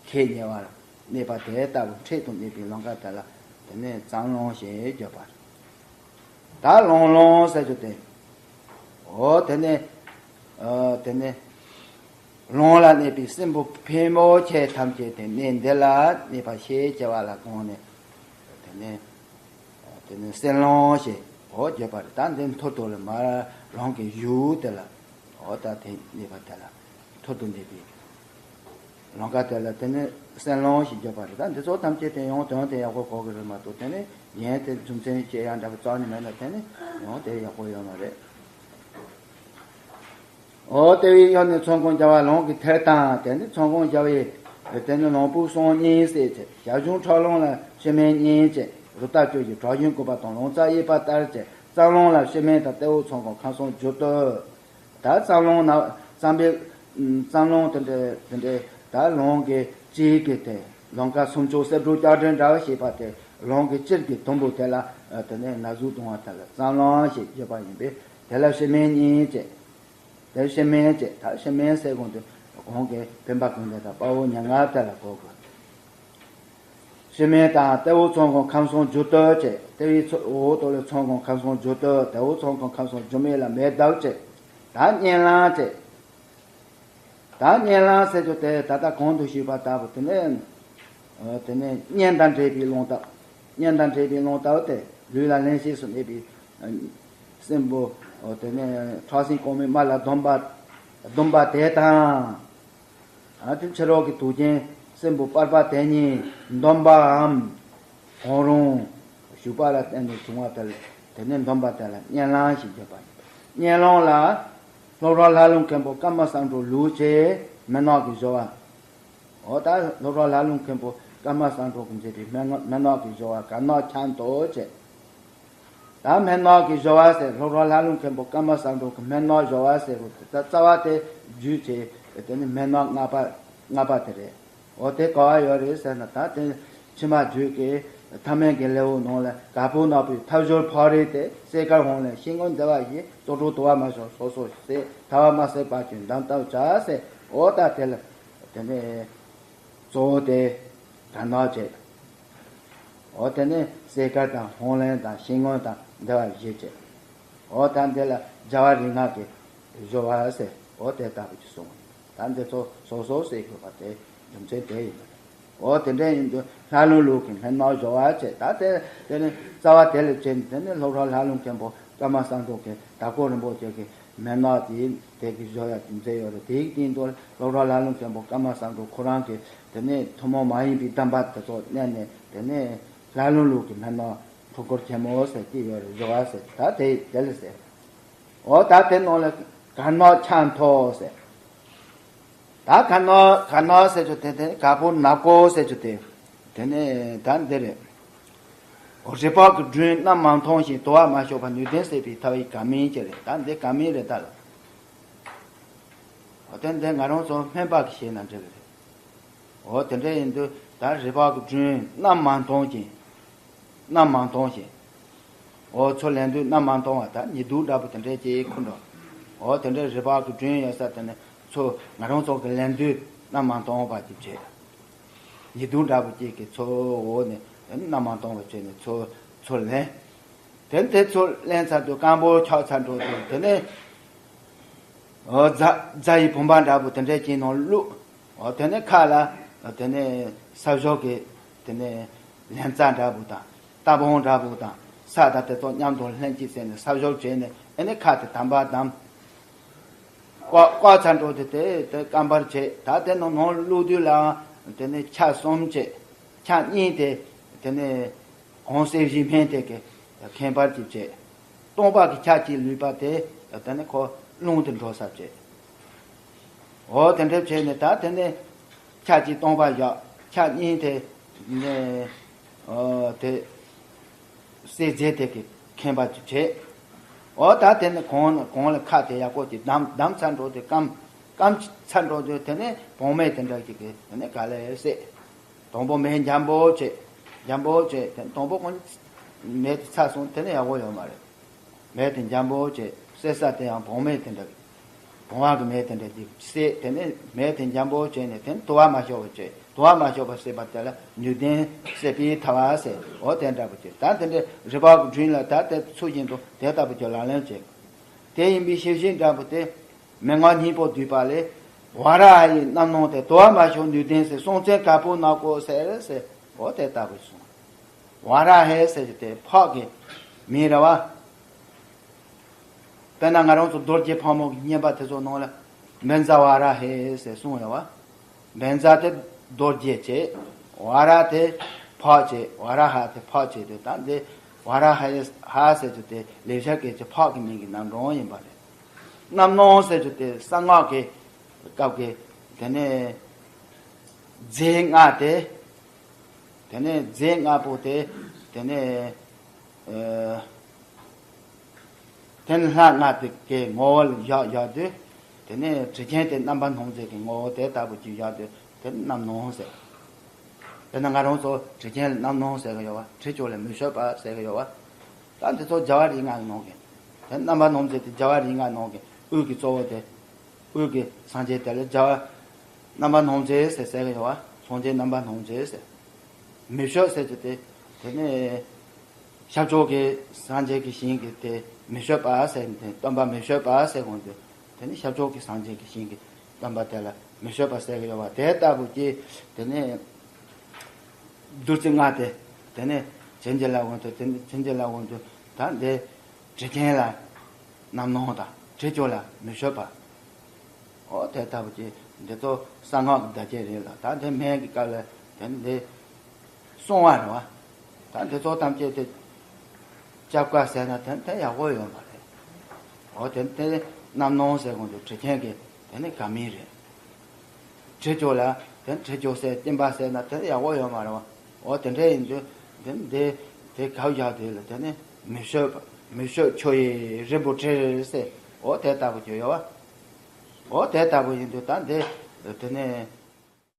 ཁེ་ཉེ་བར་གནས་པ་དེ་ལྟ་བུ་འཕྲེད་དུ་གནས་པའི་ལོང་ཀ་དེ་ལ་ དེ་ནས་གཙང་རླུང་ཞེས་བརྗོད་པ་རེད། ད་རླུང་རླུང་ཟེར་རྒྱུ་དེ། འོ་དེ་ནས། ཨ་དེ་ནས། རླུང་ལ་གནས་པའི་སྲིན་བུ་ཕལ་མོ་ཆེ་ཐམས་ཅད་དེ་གནས་འདི་ལ་གནས་པ་ཞེས་བྱ་བ་ལ་དགོངས་ནས། དེ་ནས། དེ་ནས་སྲིན་རླུང་ཞེས་འོ་བརྗོད་པ་རེད། ད་འདི་མཐོ་དོ་ལ་མར་རླུང་གི་གཞུ་དེ་ལ། འོ་ད་དེ་གནས་པ་དེ་ལ་མཐོ་དོ་འདས་པའི་ལམ་ཀ་དེ་ལ་དེ་ནི་སྲིན་རླུང་ཞེས་བརྗོད་པ་རེད། ད་འདི་ཚོ་ཐམས་ཅད་དེ་ཡང་དོན་དེ་ཡག་པོ་གོ་གི་རེད་མ་གཏོགས་དེ་ནི་གཞན་དེ་རྒྱུ་མཚན་ཅི་ཡང་འདྲ་པོ་རྩ་ནས་མེད་ན་དེ་ནི་ཡང་དེ་ཡག་པོ་ཡོད་མ་རེད། འོ་དེ་བས་ཡང་ནི་ཚོན་ཁུང་བརྒྱ་པ་ལུང་གི་ཐད་དང་དེ་ནི་ཚོན་ཁུང་བརྒྱ་པའི་དེ་ནི་ལུང་པོ་གསུམ་གཉིས་སྲེད་བྱེད། ཞབས་ཞུམ་ཁྲག་རླུང་ལ་ཕྱི་མིན་གཉིས་བྱེད། རུ་རྟ་བཅུ་བཞི་བྲག་གཞུང་བཀོད་པ་དང་ལུང་རྩ་དབྱེ་བ་ལྟར་བྱེད། གཙང་རླུང་ལ་ཕྱི་མིན་དང་ལྟེ་འོག་ཚོན་ཁུང་ཁམས་གསུམ་རྒྱུ་དུ། ད་གཙང་རླུང་ན་གཙང་པའི་གཙང་རླུང་དེ་འདྲའི་དེ་འདྲའི་ད་ལུང་གི་སྤྱིའི་གི་དེ་ལུང་ཁ་སུམ་ཅུ་གསེར་འབྲུ་ལྕགས་སྒྲོག་འདྲ་བ་ཞེས་པ་དེ་ལུང་གི་སྤྱིར་གྱི་དུམ་བུ་དེ་ལ་དེ་ནས་ན་ཟུག་གཏོང་བ་དེ་ལ་གཙང་རླུང་ཞེས་བརྗོད་པ་ཡིན་པས། དེ་ལ་ཕྱི་མིན་གཉིས་བྱེད། དེ་ཕྱི་མིན་བྱེད། ད་ཕྱི་མིན་ཟེར་གོང་དུ་གོང་གི་བེམ་པོ་ཀུན་ལྡན་དང་དཔའ་བོ་མྱ་ངམ་དེ་ལ་གོ་དགོས། ཕྱི་མིན་དང་ལྟེ་འོག་ཚོན་ཁུང་ཁམས་གསུམ་རྒྱུ་དུ་བྱེད། ལྟེ་བའི་ཚོ་འོག་ཏུ་ལ་ཚོན་ཁུང་ཁམས་གསུམ་རྒྱུ་དུ། ལྟེ་འོག་ཚོན་ཁུང་ཁམས་གསུམ་རྒྱུ་མེད་ལ་མེ་བརྡབ་བྱེད། ད་གཉེན་ལམ་བྱེད། ད་གཉེན་ལམ་ཟེར་རྒྱུ་དེ་ད་ལྟ་གོང་དུ་ཞུས་པ་ལྟ་བུ་དེ་ནི། ཨ་དེ་ནི་གཉེན་དང་འབྲེལ་བའི་རླུང་རྟ། གཉེན་དང་འབྲེལ་བའི་རླུང་རྟ་དེ་ལུས་ལ་བརླན་གཤེར་སུ་གནས་པའི་ཨ་སྲིན་པོ། ཨོ་དེ་ནི་ཁྲག་སྲིན་གོང་མའི་དམར་ལ་བསྡམས་པ། བསྡམས་པ་དེ་དང་། ཨ་དེ་ཕྱི་རོལ་གྱི་དུག་ཅན་སྲིན་པོ་པར་པ་དེ་གཉིས་བསྡམས་པའམ། གང་རུང་། ཞུགས་པ་ལ་བརྟེན་ནས་བྱུང་བ་དེ་ལ་དེ་ནི་བསྡམས་པ་དེ་ལ་གཉེན་ལམ་ཞེས་བརྗོད་པ་ཡིན། གཉེན་ལམ་ལ། སློབ་དཔོན་ལྷ་ལུང་མཁན་པོ་ཀརྨ་སངས་གྲོལ་ལུགས་ཀྱི་མན་ངག་གི་སྦྱོར་བ། འོ་ད་སློབ་དཔོན་ལྷ་ལུང་མཁན་པོ་ཀརྨ་སངས་གྲོལ་གྱིས་མཛད་པའི་མན་ངག་མན་ངག་གི་སྦྱོར་བ་དཀར་ནག་འཆང་ཐོས་བྱེད། ད་མན་ངག་གི་སྦྱོར་བ་ཟེར། སློབ་དཔོན་ལྷ་ལུང་མཁན་པོ་ཀརྨ་སངས་གྲོལ་གྱི་མན་ངག་སྦྱོར་བ་ཟེར་བ་དེ་ད་རྩ་བ་དེ་བརྒྱུད་བྱས་དེ་ནི་མན་ངག་ལྔ་པ་ལྔ་པ་དེ་རེད། འོ་དེ་ག་བ་ཡོད་རེད་ཟེར་ན། ད་དེ་ཕྱི་མ་རྒྱུད་ཀྱི་ཐ་མལ་གྱི་ལེའུ་ནང་ལ་ག་པུ་ནག་པོའི་ཐབས་སྦྱོར་ཕག་རིས་ཏེ། གསས་མཁར་ཧཱུྃ་ལས་ཤིང་སྔོན་བདེ་བར་གཤེགས། རྩོལ་བྲལ་དུ་བ་མ་ཞོག་སོ་སོར་བསྲེག། ཐལ་བ་མ་བསྲེགས་པར་གྱུར་འདམ་བཏབ་བྱ་ཟེར། འོ་ད་དེ་ལ་དེ་ནས་གཙོ་བོ་དེ་དཀར་ནག་བྱེད། འོ་དེ་ནས་གསས་མཁར་དང་ཧཱུྃ་ལས་དང་ཤིང་སྔོན་དང་བདེ་བར་གཤེགས་བྱེད། འོ་ད་འདི་ལ་རྒྱལ་བ་རིགས་ལྔ་གི་སྦྱོར་བ་ཟེར། འོ་དེ་ལྟ་བུ་ཅིག་གསུངས། ད་འདི་ཚོ་སོ་སོར་བསྲེག་དགོས་པ་དེ་རྒྱུ་མཚན་དེ་ཡིན་པ་རེད། འོ་དེ་འདྲ་ཡིན་དུས་ལྷ་ལུང་ལུགས་ཀྱི་མན་ངག་སྦྱོར་བ་བྱེད། ད་དེ་དེ་ནི་རྩ་བ་དེ་ལ་བྱས་ནས་དེ་ནི་སློབ་དཔོན་ལྷ་ལུང་མཁན་པོ་ཀརྨ་སངས་གྲོལ་གྱི་དྭགས་པོ་རིན་པོ་ཆེ་གི་མན་ངག་དེ་དེ་གི་བཟོ་ཡ་རྒྱུ་མཚན་ཡོད་རེད། དེའི་སྟེང་དུ་སློབ་དཔོན་ལྷ་ལུང་མཁན་པོ་ཀརྨ་སངས་གྲོལ་ཁོ་རང་གིས་དེ་ནས་ཐུན་མོང་མ་ཡིན་པའི་གདམས་པ་དེ་ཚོ་བསྣན་ནས་དེ་ནས་ལྷ་ལུང་ལུགས་ཀྱི་མན་ངག་འཁྲུལ་འཁོར་ཆེན་མོ་ཟེར་གྱི་ཡོད་རེད། བཟོ་བ་ཟེར། ད་དེ་དེ་ལ་ཟེར། འོ་ད་དེ་ནང་ལ་དཀར་ནག་འཆང་ཐོས་ཟེར། ད་དཀར་ནག་དཀར་ནག་ཟེར་རྒྱུ་དེ་དེ་ག་པུ་ནག་པོ་ཟེར་རྒྱུ་དེ། དེ་ནས་ད་འདི་རེད། རི་དྭགས་ཀྱི་སྦྲུལ་རྣམ་མང་ཐོང་ཞིང་། དུ་བ་མ་ཞུགས་པར་ནུས་ལྡན་བསད་པའི་ཐལ་བའི་དགའ་མིང་ཅིག་རེད། ད་འདི་དགའ་མིང་རེད་ད་ལ། འོ་དེ་འདི་ང་རང་ཚོ་སྨན་པ་གིས་བྱས་ན་འགྲིག་གི་རེད། འོ་དེ་འདྲ་ཡིན་དུས་ད་རི་དྭགས་ཀྱི་སྦྲུལ་རྣམ་མང་ཐོང་ཞིང་། རྣམ་མང་ཐོང་ཞིང་། འོ་ཚུར་ལེན་དུས་རྣམ་མང་ཐོང་བ་ད་ཉི་གདུགས་འདྲ་པོ་དེ་འདྲ་ཅིག་ཁུར་འགྲོ། འོ་དེ་འདྲ་རི་དྭགས་ཀྱི་སྦྲུལ་ཡོད་ས་དེ་ནི་ཚུར་ང་རང་ཚོ་གིས་ལེན་དུས་རྣམ་མང་ཐོང་བ་ཅིག་བྱས། ཉི་གདུགས་འདྲ་པོ་ཅིག་གིས་ཚུར་འོ་ནས་རྣམ་མང་ཐོང་བ་བྱས་ནས་ཚུར་ཚུར་ལེན། དེ་དེ་ཚུར་ལེན་ཚར་དུས་སྐམ་པོ་ཆགས་ཚར་འགྲོ་དུས་དེ་ནས། འོ་རྫ་རྫ་ཡི་བུམ་པ་འདྲ་པོ་དེ་འདྲའི་ཅིག་ནང་བླུགས། འོ་དེ་ནས་ཁ་ལ་དེ་ནས་ས་ཞོ་གི་དེ་ནས་ལན་ཙ་འདྲ་པོ་དང་རྟ་བོང་འདྲ་པོ་དང་ས་དང་དེ་ཚོ་མཉམ་དུ་ལྷན་ཅིག་བསྲེས་ནས་ས་ཞོ་བྱས་ནས་ཨེ་ནས་ཁ་དེ་དམ་པ་བསྡམས། བཀོག་བཀོག་ཚར་འགྲོ་དུས་དེ་དེ་སྐམ་པར་བྱས། ད་དེ་ནང་ནང་བླུགས་དུས་ལའང་དེ་ནས་ཆ་གསུམ་བྱས། ཆ་གཉིས་དེ་དེ་ནས་གང་གསེར་བཞི་སྨན་དེ་གིས་ཁེངས་པར་གྱིས་བྱས། སྟོང་པ་གི་ཆ་གཅིག་ལུས་པ་དེ་ད་ནི་ཁོ་རླུང་དུ་འགྲོ་ས་བྱས། འོ་དེ་འདྲ་བྱས་ནས་ད་དེ་ནས་ཆ་གཅིག་སྟོང་པ་བཞག་ཆ་གཉིས་དེ་ནས་ཨོ་དེ་གསེར་རྫས་དེ་གིས་ཁེངས་པ་བྱས། འོ་ད་དེ་ནས་གང་གང་ལ་ཁ་དེ་ཡག་པོ་ཅིག་བསྡམས་བསྡམས་ཚར་འགྲོ་དུས་སྐམ་སྐམ་ཚར་འགྲོ་དུས་དེ་ནས་བུང་མེ་དེ་འདྲ་ཅིག་གིས་དེ་ནས་ག་ལེར་བསྲེགས། དང་པོ་མེ་འཇམ་པོ་བྱས། འཇམ་པོ་བྱས། དེ་དང་པོ་ཁོ་མེ་དེ་ཚ་སོང་། དེ་ནས་ཡག་པོ་ཡོད་མ་རེད། མེ་དེ་འཇམ་པོ་བྱས། བསྲེག་ས་དེ་ཡང་བུང་མེ་དེ་འདྲ། བུང་བ་གི་མེ་དེ་འདྲ་དེ་བསད། དེ་ནས་མེ་དེ་འཇམ་པོ་བྱས་ནས་དེ་ནས་དུ་བ་མ་ཤོར་བ་བྱས། དུ་བ་མ་ཤོར་བ་བསད་པ་དེ་ལ་ནུས་ལྡན་བསད་པའི་ཐལ་བ་ཟེར། འོ་དེ་འདྲ་པོ་བྱས། ད་དེ་འདྲའི་རི་བོ་གི་དྲུང་ལ་ད་དེ་ཚུལ་བཞིན་དུ་དེ་ལྟ་བུ་གྱི་ལག་ལེན་བྱས། དེ་ཡིན་པའི་ཤེས་བཞིན་འདྲ་པོ་དེ། མན་ངག་སྙིང་པོ་བསྡུས་པ་ལས། ཝཱ་ར་ཧ་ཡི་རྣམ་སྣང་དེ། དུ་བ་མ་ཤོར་ནུས་ལྡན་ཟེར། སྲོང་བཙན་དཀར་པོ་ནག་པོ་ཟེར་ཟེར། འོ་དེ་ལྟ་བུ་གསུངས། ཝཱ་ར་ཧ་ཟེར་གྱི་དེ་ཕག་གི་མིང་རེད་བ། དཔེར་ན་ང་རང་ཚོ་རྡོ་རྗེ་ཕག་མོ་གི་བསྙེན་པ་དེ་ཚོ་ནང་ལ་བཛྲ་ཝཱ་ར་ཧེ་ཟེར་གསུངས་ཡོད་བ། བཛྲ་དེ་རྡོ་རྗེ་བྱས། ཝཱ་ར་དེ་ཕག་བྱས། ཝཱ་ར་ཧ་དེ་ཕག་བྱས་ཏེ། ད་འདི་ཝཱ་ར་ཧ་ཧ་ཟེར་རྒྱུ་དེ་ལེགས་སྦྱར་སྐད་ཀྱི་ཕག་གི་མིང་གི་རྣམ་གྲངས་ཡིན་པ་རེད། རྣམ་སྣང་ཟེར་རྒྱུ་དེ་གསང་སྔགས་ཀྱི་སྐབས་ཀྱི་དེ་ནས་རྫས་ལྔ་སྟེ། དེ་ནས་རྫས་ལྔ་པོ་དེ། དེ་ནས་ཨ། དེ་ནས་ལྷ་ལྔ་དེ་གའི་ངོ་བོ་ལ་བཞག་བཞག་དུས། དེ་ནས་དྲི་ཆེན་དེ་རྣམ་པར་སྣང་མཛད་ཀྱི་ངོ་བོ་དེ་ལྟ་བུ་ཅིག་བཞག་དུས། དེ་ནི་རྣམ་སྣང་ཟེར། དེ་ནི་ང་རང་ཚོ་དྲི་ཆེན་ལ་རྣམ་སྣང་ཟེར་གི་ཡོད་བ། དྲི་ཆུ་ལ་མི་བསྐྱོད་པ་ཟེར་གི་ཡོད་བ། ད་འདི་ཚོ་རྒྱལ་བ་རིགས་ལྔ་གི་ནང་གི། དེ་རྣམ་པར་སྣང་མཛད་དེ་རྒྱལ་བ་རིགས་ལྔ་ནང་གི་དབུས་ཀྱི་གཙོ་བོ་དེ། དབུས་ཀྱི་སངས་རྒྱས་དེ་ལ་རྒྱལ་བ་རྣམ་པར་སྣང་མཛད་ཟེར་ཟེར་གི་ཡོད་བ། སངས་རྒྱས་རྣམ་པར་སྣང་མཛད་ཟེར། མི་བསྐྱོད་ཟེར་གྱི་དེ། དེ་ནི་ཤར་ཕྱོགས་ཀྱི་སངས་རྒྱས་ཀྱི་ཞིང་གི་དེ་མི་བསྐྱོད་པ་ཟེར་ནས། སྟོན་པ་མི་བསྐྱོད་པ་ཟེར་གོང་དུ། དེ་ནི་ཤར་ཕྱོགས་ཀྱི་སངས་རྒྱས་ཀྱི་ཞིང་གི་སྟོན་པ་དེ་ལ་མི་བསྐྱོད་པ་ཟེར་གྱི་ཡོད་བ། དེ་ལྟ་བུ་ཀྱི་དེ་ནི་བདུད་རྩི་ལྔ་སྟེ། དེ་ནི་བྱིན་གྱིས་བརླབས་གོང་དུ། དེ་ནི་བྱིན་གྱིས་བརླབས་གོང་དུ། ད་འདི་དྲི་ཆེན་ལ་རྣམ་སྣང་དང་། དྲི་ཆུ་ལ་མི་བསྐྱོད་པ། འོ་དེ་ལྟ་བུ་ཅིག་འདི་ཚོ་གསང་སྔགས་ཀྱི་བརྡ་ཆད་རེད་ལ། ད་དེ་སྨན་གྱི་སྐབས་ལ་དེ་འདི་གསང་བ་རེད་བ། ད་འདི་ཚོ་ཐམས་ཅད་དེ་སྐྱབས་དཀའ་ཟེར་ན་དེ་དེ་ཡག་པོ་ཡོད་མ་རེད། འོ་དེ་དེ་རྣམ་སྣང་ཟེར་གོང་དུ་དྲི་ཆེན་གྱི་དེ་ནི་དགའ་མིན་རེད། དྲི་ཆུ་ལ་དེ་དྲི་ཆུ་ཟེར། སྐྱིན་པ་ཟེར་ན་དེ་ཡག་པོ་ཡོད་མ་རེད་བ། འོ་དེ་འདྲ་ཡིན་དུས་དེ་འདི་དེ་གབ་བཞག་དུས་ལ་དེ་ནི་མི་བསྐྱོད་པ། མི་བསྐྱོད་ཆུ་ཡི་རིལ་བུ་དྲིར་ཟེར། འོ་དེ་ལྟ་བུ་ཅིག་ཡོད་བ། འོ་དེ་ལྟ་བུ་ཡིན་དུས་ད་འདི་དེ་ནས་